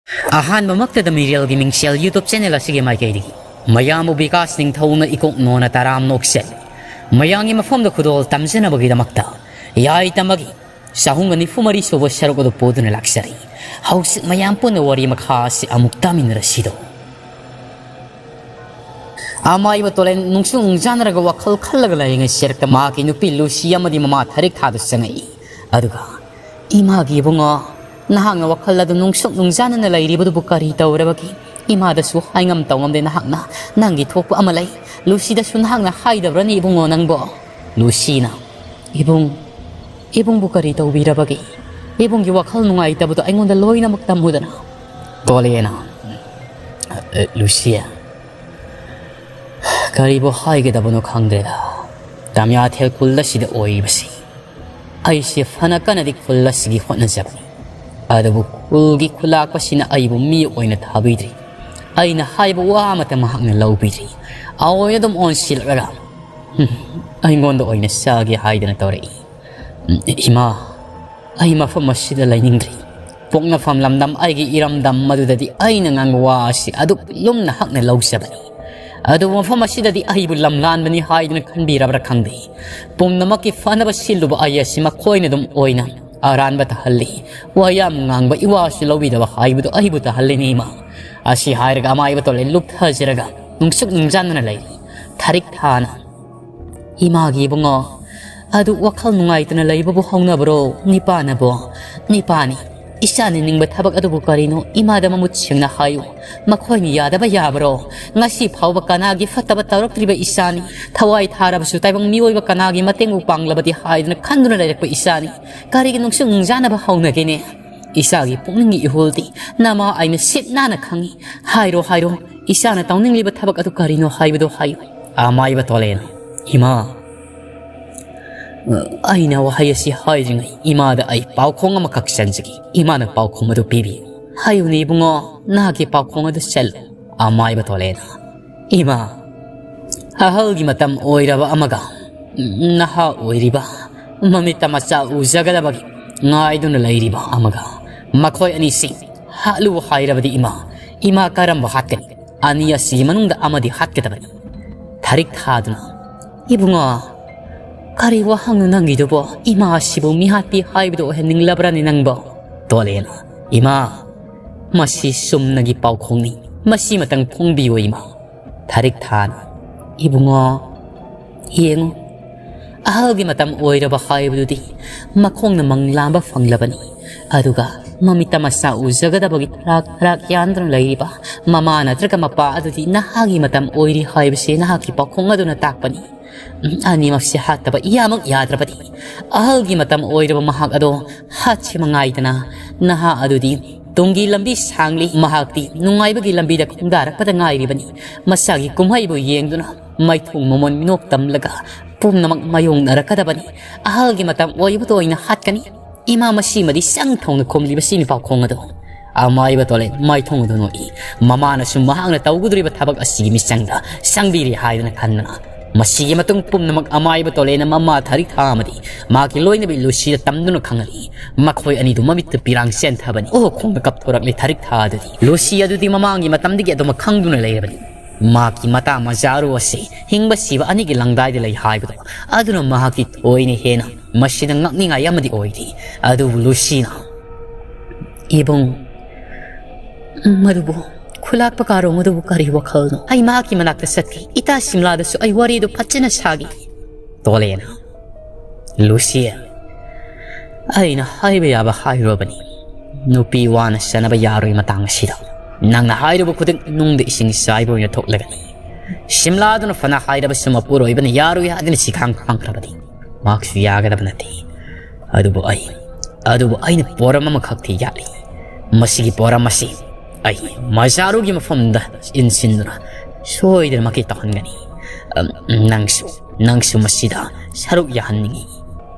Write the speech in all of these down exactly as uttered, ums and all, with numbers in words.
ꯑꯍꯥꯟꯕꯃꯛꯇꯗ ꯃꯤꯔꯦꯜꯒꯤ ꯃꯤꯡꯁꯦꯜ YouTube channel ꯑꯁꯤꯒꯤ ꯃꯥꯏꯀꯩꯗꯒꯤ ꯃꯌꯥꯝꯕꯨ ꯕꯤꯀꯥꯁ ꯅꯤꯡꯊꯧꯅ ꯏꯀꯣꯛ ꯅꯣꯟꯅ ꯇꯔꯥꯝꯅ ꯑꯣꯛꯆꯔꯤ꯫ ꯃꯌꯥꯝꯒꯤ ꯃꯐꯝꯗ ꯈꯨꯗꯣꯜ ꯇꯝꯖꯅꯕꯒꯤꯗꯃꯛꯇ ꯌꯥꯏ ꯇꯝꯕꯒꯤ ꯆꯍꯨꯝꯒ ꯅꯤꯐꯨ ꯃꯔꯤ ꯁꯨꯕ ꯁꯔꯨꯛ ꯑꯗꯨ ꯄꯨꯗꯨꯅ ꯂꯥꯛꯆꯔꯤ꯫ ꯍꯧꯖꯤꯛ ꯃꯌꯥꯝ ꯄꯨꯟꯅ ꯋꯥꯔꯤ ꯃꯈꯥ ꯑꯁꯤ ꯑꯃꯨꯛ ꯇꯥꯃꯤꯟꯅꯔꯁꯤꯗꯣ꯫ ꯑꯃꯥꯏꯕ ꯇꯣꯂꯦꯟ ꯅꯨꯡꯁꯨ ꯅꯨꯡꯖꯥꯅꯔꯒ ꯋꯥꯈꯜ ꯈꯜꯂꯒ ꯂꯩꯔꯤꯉꯩ ꯁꯦꯔꯛꯇ ꯃꯍꯥꯛꯀꯤ ꯅꯨꯄꯤ ꯂꯨꯁꯤ ꯑꯃꯗꯤ ꯃꯃꯥ ꯊꯥꯔꯤꯛ ꯊꯥꯗꯨ ꯆꯪꯉꯛꯏ꯫ ꯑꯗꯨꯒ, "ꯏꯃꯥꯒꯤ ꯏꯕꯨꯡꯉꯣ, ꯅꯍꯥꯛꯅ ꯋꯥꯈꯜ ꯑꯗꯨ ꯅꯨꯡꯁꯨꯛ ꯅꯨꯡꯖꯥꯅꯅ ꯂꯩꯔꯤꯕꯗꯨꯕꯨ ꯀꯔꯤ ꯇꯧꯔꯕꯒꯦ? ꯏꯃꯥꯗꯁꯨ ꯍꯥꯏꯉꯝ ꯇꯧꯉꯝꯗꯦ ꯅꯍꯥꯛꯅ꯫ ꯅꯪꯒꯤ ꯊꯣꯛꯄ ꯑꯃ ꯂꯩ꯫ ꯂꯨꯁꯤꯗꯁꯨ ꯅꯍꯥꯛꯅ ꯍꯥꯏꯗꯕ꯭ꯔꯅꯤ ꯏꯕꯨꯡꯉꯣ ꯅꯪꯕꯣ?" ꯂꯨꯁꯤꯅ, "ꯏꯕꯨꯡ, ꯏꯕꯨꯡꯕꯨ ꯀꯔꯤ ꯇꯧꯕꯤꯔꯕꯒꯦ? ꯏꯕꯨꯡꯒꯤ ꯋꯥꯈꯜ ꯅꯨꯡꯉꯥꯏꯇꯕꯗꯣ ꯑꯩꯉꯣꯟꯗ ꯂꯣꯏꯅꯃꯛ ꯇꯝꯃꯨꯗꯅ꯫" ꯇꯣꯂꯦꯅ, "ꯑꯦ, ꯂꯨꯁꯤ, ꯀꯔꯤꯕꯨ ꯍꯥꯏꯒꯗꯕꯅꯣ ꯈꯪꯗ꯭ꯔꯦꯗ꯫ ꯇꯥꯃꯤꯌꯥꯊꯦꯜ ꯈꯨꯜ ꯑꯁꯤꯗ ꯑꯣꯏꯔꯤꯕꯁꯤ ꯑꯩꯁꯦ ꯐꯅ ꯀꯟꯅꯗꯤ ꯈꯨꯜ ꯑꯁꯤꯒꯤ ꯍꯣꯠꯅꯖꯕꯅꯤ꯫ ꯑꯗꯨꯕꯨ ꯈꯨꯜꯒꯤ ꯈꯨꯂꯥꯛꯄꯁꯤꯅ ꯑꯩꯕꯨ ꯃꯤ ꯑꯣꯏꯅ ꯊꯥꯕꯤꯗ꯭ꯔꯤ꯫ ꯑꯩꯅ ꯍꯥꯏꯕ ꯋꯥ ꯑꯃꯠꯇ ꯃꯍꯥꯛꯅ ꯂꯧꯕꯤꯗ꯭ꯔꯤ꯫ ꯑꯑꯣꯏꯅ ꯑꯗꯨꯝ ꯑꯣꯟꯁꯤꯜꯂꯛꯂꯒ, ꯍꯨꯝ, ꯑꯩꯉꯣꯟꯗ ꯑꯣꯏꯅ ꯆꯥꯒꯦ ꯍꯥꯏꯗꯅ ꯇꯧꯔꯛꯏ꯫ ꯏꯃꯥ, ꯑꯩ ꯃꯐꯝ ꯑꯁꯤꯗ ꯂꯩꯅꯤꯡꯗ꯭ꯔꯤ꯫ ꯄꯣꯛꯅꯐꯝ ꯂꯝꯗꯝ, ꯑꯩꯒꯤ ꯏꯔꯝꯗꯝ, ꯃꯗꯨꯗꯗꯤ ꯑꯩꯅ ꯉꯥꯡꯕ ꯋꯥ ꯑꯁꯤ ꯑꯗꯨꯛ ꯂꯨꯝꯅ ꯍꯛꯅ ꯂꯧꯖꯕꯅꯤ꯫ ꯑꯗꯨꯕꯨ ꯃꯐꯝ ꯑꯁꯤꯗꯗꯤ ꯑꯩꯕꯨ ꯂꯝꯂꯥꯟꯕꯅꯤ ꯍꯥꯏꯗꯨꯅ ꯈꯟꯕꯤꯔꯕ꯭ꯔꯥ ꯈꯪꯗꯦ꯫ ꯄꯨꯝꯅꯃꯛꯀꯤ ꯐꯅꯕ ꯁꯤꯜꯂꯨꯕ ꯑꯩ ꯑꯁꯤ ꯃꯈꯣꯏꯅ ꯑꯗꯨꯝ ꯑꯣꯏꯅ ꯑꯔꯥꯟꯕ ꯇꯥꯍꯜꯂꯤ꯫ ꯋꯥ ꯌꯥꯝ ꯉꯥꯡꯕ, ꯏꯋꯥꯁꯨ ꯂꯧꯕꯤꯗꯕ ꯍꯥꯏꯕꯗꯨ ꯑꯩꯕꯨ ꯇꯥꯍꯜꯂꯤꯅꯤ ꯏꯃꯥ꯫" ꯑꯁꯤ ꯍꯥꯏꯔꯒ ꯑꯃꯥꯏꯕ ꯇꯣꯂꯦꯟ ꯂꯨꯞꯊꯖꯔꯒ ꯅꯨꯡꯁꯨꯛ ꯅꯨꯡꯖꯥꯟꯅꯅ ꯂꯩꯔꯤ꯫ ꯊꯥꯔꯤꯛ ꯊꯥꯅ, "ꯏꯃꯥꯒꯤ ꯏꯕꯨꯡꯉꯣ, ꯑꯗꯨ ꯋꯥꯈꯜ ꯅꯨꯡꯉꯥꯏꯇꯅ ꯂꯩꯕꯕꯨ ꯍꯧꯅꯕ꯭ꯔꯣ? ꯅꯤꯄꯥꯅꯕꯣ?" "ꯅꯤꯄꯥꯅꯤ꯫ ꯏꯆꯥꯅ ꯅꯤꯡꯕ ꯊꯕꯛ ꯑꯗꯨꯕꯨ ꯀꯔꯤꯅꯣ? ꯏꯃꯥꯗ ꯃꯃꯨꯠ ꯁꯦꯡꯅ ꯍꯥꯏꯌꯨ꯫ ꯃꯈꯣꯏꯅ ꯌꯥꯗꯕ ꯌꯥꯕ꯭ꯔꯣ? ꯉꯁꯤ ꯐꯥꯎꯕ ꯀꯅꯥꯒꯤ ꯐꯠꯇꯕ ꯇꯧꯔꯛꯇ꯭ꯔꯤꯕ ꯏꯆꯥꯅꯤ? ꯊꯋꯥꯏ ꯊꯥꯔꯕꯁꯨ ꯇꯥꯏꯕꯪ ꯃꯤꯑꯣꯏꯕ ꯀꯅꯥꯒꯤ ꯃꯇꯦꯡꯕꯨ ꯄꯥꯡꯂꯕꯗꯤ ꯍꯥꯏꯗꯨꯅ ꯈꯟꯗꯨꯅ ꯂꯩꯔꯛꯄ ꯏꯆꯥꯅꯤ꯫ ꯀꯔꯤꯒꯤ ꯅꯨꯡꯁꯨꯛ ꯅꯨꯡꯖꯥꯅꯕ ꯍꯧꯅꯒꯦꯅꯦ? ꯏꯆꯥꯒꯤ ꯄꯨꯛꯅꯤꯡꯒꯤ ꯏꯍꯨꯜꯗꯤ ꯅꯃꯥ ꯑꯩꯅ ꯁꯤꯠ ꯅꯥꯟꯅ ꯈꯪꯏ꯫ ꯍꯥꯏꯔꯣ, ꯍꯥꯏꯔꯣ, ꯏꯆꯥꯅ ꯇꯧꯅꯤꯡꯂꯤꯕ ꯊꯕꯛ ꯑꯗꯨ ꯀꯔꯤꯅꯣ ꯍꯥꯏꯕꯗꯨ ꯍꯥꯏꯌꯨ꯫" ꯑꯃꯥꯏꯕ ꯇꯣꯂꯦꯟ, "ꯏꯃꯥ, ꯑꯩꯅ ꯋꯥꯍꯩ ꯑꯁꯤ ꯍꯥꯏꯗ꯭ꯔꯤꯉꯩ ꯏꯃꯥꯗ ꯑꯩ ꯄꯥꯎꯈꯣꯡ ꯑꯃꯈꯛ ꯆꯟꯖꯒꯦ꯫ ꯏꯃꯥꯅ ꯄꯥꯎꯈꯨꯝ ꯑꯗꯨ ꯄꯤꯕꯤꯌꯨ꯫" "ꯍꯥꯏꯌꯨꯅꯦ ꯏꯕꯨꯡꯉꯣ, ꯅꯍꯥꯛꯀꯤ ꯄꯥꯎꯈꯣꯡ ꯑꯗꯨ ꯆꯜꯂꯨ꯫" ꯑꯃꯥꯏꯕ ꯇꯣꯂꯦꯟ, "ꯏꯃꯥ, ꯑꯍꯜꯒꯤ ꯃꯇꯝ ꯑꯣꯏꯔꯕ ꯑꯃꯒ ꯅꯍꯥ ꯑꯣꯏꯔꯤꯕ, ꯃꯃꯤꯠꯇ ꯃꯆꯥ ꯎꯖꯒꯗꯕꯒꯤ ꯉꯥꯏꯗꯨꯅ ꯂꯩꯔꯤꯕ ꯑꯃꯒ, ꯃꯈꯣꯏ ꯑꯅꯤꯁꯤ ꯍꯥꯠꯂꯨ ꯍꯥꯏꯔꯕꯗꯤ ꯏꯃꯥ, ꯏꯃꯥ ꯀꯔꯝꯕ ꯍꯥꯠꯀꯅꯤ? ꯑꯅꯤ ꯑꯁꯤꯒꯤ ꯃꯅꯨꯡꯗ ꯑꯃꯗꯤ ꯍꯥꯠꯀꯗꯕꯅꯤ꯫ ꯊꯥꯔꯤꯛ ꯊꯥꯗꯨꯅ, "ꯏꯕꯨꯡꯉꯣ, ꯀꯔꯤ ꯋꯥꯍꯪꯅꯣ ꯅꯪꯒꯤꯗꯨꯕꯣ? ꯏꯃꯥ ꯑꯁꯤꯕꯨ ꯃꯤꯍꯥꯠꯄꯤ ꯍꯥꯏꯕꯗꯨ ꯑꯣꯏꯍꯟꯅꯤꯡꯂꯕ꯭ꯔꯥꯅꯦ ꯅꯪꯕꯣ?" ꯇꯣꯂꯦꯅ, "ꯏꯃꯥ, ꯃꯁꯤ ꯆꯨꯝꯅꯒꯤ ꯄꯥꯎꯈꯣꯡꯅꯤ꯫ ꯃꯁꯤꯃꯇꯪ ꯐꯣꯡꯕꯤꯌꯨ ꯏꯃꯥ꯫" ꯊꯥꯔꯤꯛ ꯊꯥꯅ, "ꯏꯕꯨꯡꯉꯣ, ꯌꯦꯡꯉꯨ, ꯑꯍꯜꯒꯤ ꯃꯇꯝ ꯑꯣꯏꯔꯕ ꯍꯥꯏꯕꯗꯨꯗꯤ ꯃꯈꯣꯡꯅ ꯃꯪ ꯂꯥꯝꯕ ꯐꯪꯂꯕꯅꯤ꯫ ꯑꯗꯨꯒ ꯃꯃꯤꯠꯇ ꯃꯆꯥ ꯎꯖꯒꯗꯕꯒꯤ ꯊꯔꯥꯛ ꯊꯔꯥꯛ ꯌꯥꯟꯗꯨꯅ ꯂꯩꯔꯤꯕ ꯃꯃꯥ ꯅꯠꯇ꯭ꯔꯒ ꯃꯄꯥ ꯑꯗꯨꯗꯤ ꯅꯍꯥꯒꯤ ꯃꯇꯝ ꯑꯣꯏꯔꯤ ꯍꯥꯏꯕꯁꯤ ꯅꯍꯥꯛꯀꯤ ꯄꯥꯎꯈꯣꯡ ꯑꯗꯨꯅ ꯇꯥꯛꯄꯅꯤ꯫ ꯎꯝ, ꯑꯅꯤꯃꯛꯁꯦ ꯍꯥꯠꯇꯕ ꯏꯌꯥꯃꯛ ꯌꯥꯗ꯭ꯔꯕꯗꯤ ꯑꯍꯜꯒꯤ ꯃꯇꯝ ꯑꯣꯏꯔꯕ ꯃꯍꯥꯛ ꯑꯗꯣ ꯍꯥꯠꯁꯤ ꯃꯉꯥꯏꯗꯅ ꯅꯍꯥ ꯑꯗꯨꯗꯤ ꯇꯨꯡꯒꯤ ꯂꯝꯕꯤ ꯁꯥꯡꯂꯤ꯫ ꯃꯍꯥꯛꯇꯤ ꯅꯨꯡꯉꯥꯏꯕꯒꯤ ꯂꯝꯕꯤꯗ ꯈꯣꯡꯗꯥꯔꯛꯄꯗ ꯉꯥꯏꯔꯤꯕꯅꯤ꯫ ꯃꯁꯥꯒꯤ ꯀꯨꯝꯍꯩꯕꯨ ꯌꯦꯡꯗꯨꯅ ꯃꯥꯏꯊꯣꯡ ꯃꯃꯣꯟ ꯃꯤꯅꯣꯛ ꯇꯝꯂꯒ ꯄꯨꯝꯅꯃꯛ ꯃꯥꯌꯣꯡꯅꯔꯛꯀꯗꯕꯅꯤ꯫ ꯑꯍꯜꯒꯤ ꯃꯇꯝ ꯑꯣꯏꯕꯗ ꯑꯣꯏꯅ ꯍꯥꯠꯀꯅꯤ꯫" ꯏꯃꯥ ꯃꯁꯤꯃꯗꯤ ꯆꯪ ꯊꯧꯅ ꯈꯨꯝꯂꯤꯕꯁꯤꯅꯤ ꯄꯥꯎꯈꯣꯡ ꯑꯗꯣ꯫ ꯑꯃꯥꯏꯕ ꯇꯣꯂꯦꯟ ꯃꯥꯏꯊꯣꯡ ꯑꯗꯨ ꯅꯣꯛꯏ꯫ ꯃꯃꯥꯅꯁꯨ ꯃꯍꯥꯛꯅ ꯇꯧꯒꯗꯧꯔꯤꯕ ꯊꯕꯛ ꯑꯁꯤꯒꯤ ꯃꯤꯆꯪꯗ ꯆꯪꯕꯤꯔꯦ ꯍꯥꯏꯗꯨꯅ ꯈꯟꯗꯨꯅ꯫ ꯃꯁꯤꯒꯤ ꯃꯇꯨꯡ ꯄꯨꯝꯅꯃꯛ ꯑꯃꯥꯏꯕ ꯇꯣꯂꯦꯟꯅ ꯃꯃꯥ ꯊꯥꯔꯤꯛ ꯊꯥ ꯑꯃꯗꯤ ꯃꯍꯥꯛꯀꯤ ꯂꯣꯏꯅꯕꯤ ꯂꯨꯁꯤꯗ ꯇꯝꯗꯨꯅ ꯈꯪꯍꯜꯂꯤ꯫ ꯃꯈꯣꯏ ꯑꯅꯤꯗꯨ ꯃꯃꯤꯠꯇ ꯄꯤꯔꯥꯡ ꯆꯦꯟꯊꯕꯅꯤ꯫ ꯑꯣ ꯈꯣꯡꯅ ꯀꯞꯊꯣꯔꯛꯂꯤ ꯊꯥꯔꯤꯛ ꯊꯥ ꯑꯗꯨꯗꯤ꯫ ꯂꯨꯁꯤ ꯑꯗꯨꯗꯤ ꯃꯃꯥꯡꯒꯤ ꯃꯇꯝꯗꯒꯤ ꯑꯗꯨꯃꯛ ꯈꯪꯗꯨꯅ ꯂꯩꯔꯕꯅꯤ꯫ ꯃꯍꯥꯛꯀꯤ ꯃꯇꯥ ꯃꯆꯥꯔꯨ ꯑꯁꯤ ꯍꯤꯡꯕ ꯁꯤꯕ ꯑꯅꯤꯒꯤ ꯂꯪꯗꯥꯏꯗ ꯂꯩ ꯍꯥꯏꯕꯗꯣ ꯑꯗꯨꯅ ꯃꯍꯥꯛꯀꯤ ꯊꯣꯏꯅ ꯍꯦꯟꯅ ꯃꯁꯤꯗ ꯉꯛꯅꯤꯡꯉꯥꯏ ꯑꯃꯗꯤ ꯑꯣꯏꯔꯤ꯫ ꯑꯗꯨꯕꯨ ꯂꯨꯁꯤꯅ, "ꯏꯕꯨꯡ, ꯃꯗꯨꯕꯨ, ꯈꯨꯂꯥꯛꯄ ꯀꯥꯔꯣꯡ ꯑꯗꯨꯕꯨ ꯀꯔꯤ ꯋꯥꯈꯜꯅꯣ? ꯑꯩ ꯃꯍꯥꯛꯀꯤ ꯃꯅꯥꯛꯇ ꯆꯠꯈꯤ꯫ ꯏꯇꯥ ꯁꯤꯝꯂꯥꯗꯁꯨ ꯑꯩ ꯋꯥꯔꯤꯗꯨ ꯐꯖꯅ ꯁꯥꯈꯤ꯫" ꯇꯣꯂꯦꯅ, "ꯂꯨꯁꯤ, ꯑꯩꯅ ꯍꯥꯏꯕ ꯌꯥꯕ ꯍꯥꯏꯔꯨꯔꯕꯅꯤ꯫ ꯅꯨꯄꯤ ꯋꯥꯅ ꯆꯥꯅꯕ ꯌꯥꯔꯣꯏ ꯃꯇꯥꯡ ꯑꯁꯤꯗ꯫ ꯅꯪꯅ ꯍꯥꯏꯔꯨꯕ ꯈꯨꯗꯤꯡ ꯅꯨꯡꯗ ꯏꯁꯤꯡ ꯆꯥꯏꯕ ꯑꯣꯏꯅ ꯊꯣꯛꯂꯒꯅꯤ꯫ ꯁꯤꯝꯂꯥꯗꯨꯅ ꯐꯅ ꯍꯥꯏꯔꯕꯁꯨ ꯃꯄꯨꯔꯣꯏꯕꯅ ꯌꯥꯔꯣꯏ ꯍꯥꯏꯗꯨꯅ ꯁꯤꯈꯥꯡ ꯈꯥꯡꯈ꯭ꯔꯕꯗꯤ ꯃꯍꯥꯛꯁꯨ ꯌꯥꯒꯗꯕ ꯅꯠꯇꯦ꯫ ꯑꯗꯨꯕꯨ ꯑꯩ, ꯑꯗꯨꯕꯨ ꯑꯩꯅ ꯄꯣꯔꯝ ꯑꯃꯈꯛꯇꯤ ꯌꯥꯠꯂꯤ꯫ ꯃꯁꯤꯒꯤ ꯄꯣꯔꯝ ꯑꯁꯤ ꯑꯩ ꯃꯖꯥꯔꯨꯒꯤ ꯃꯐꯝꯗ ꯏꯟꯁꯤꯟꯗꯨꯅ ꯁꯣꯏꯗꯅꯃꯛꯀꯤ ꯇꯧꯍꯟꯒꯅꯤ꯫ ꯑꯝ, ꯅꯪꯁꯨ, ꯅꯪꯁꯨ ꯃꯁꯤꯗ ꯁꯔꯨꯛ ꯌꯥꯍꯟꯅꯤꯡꯏ꯫"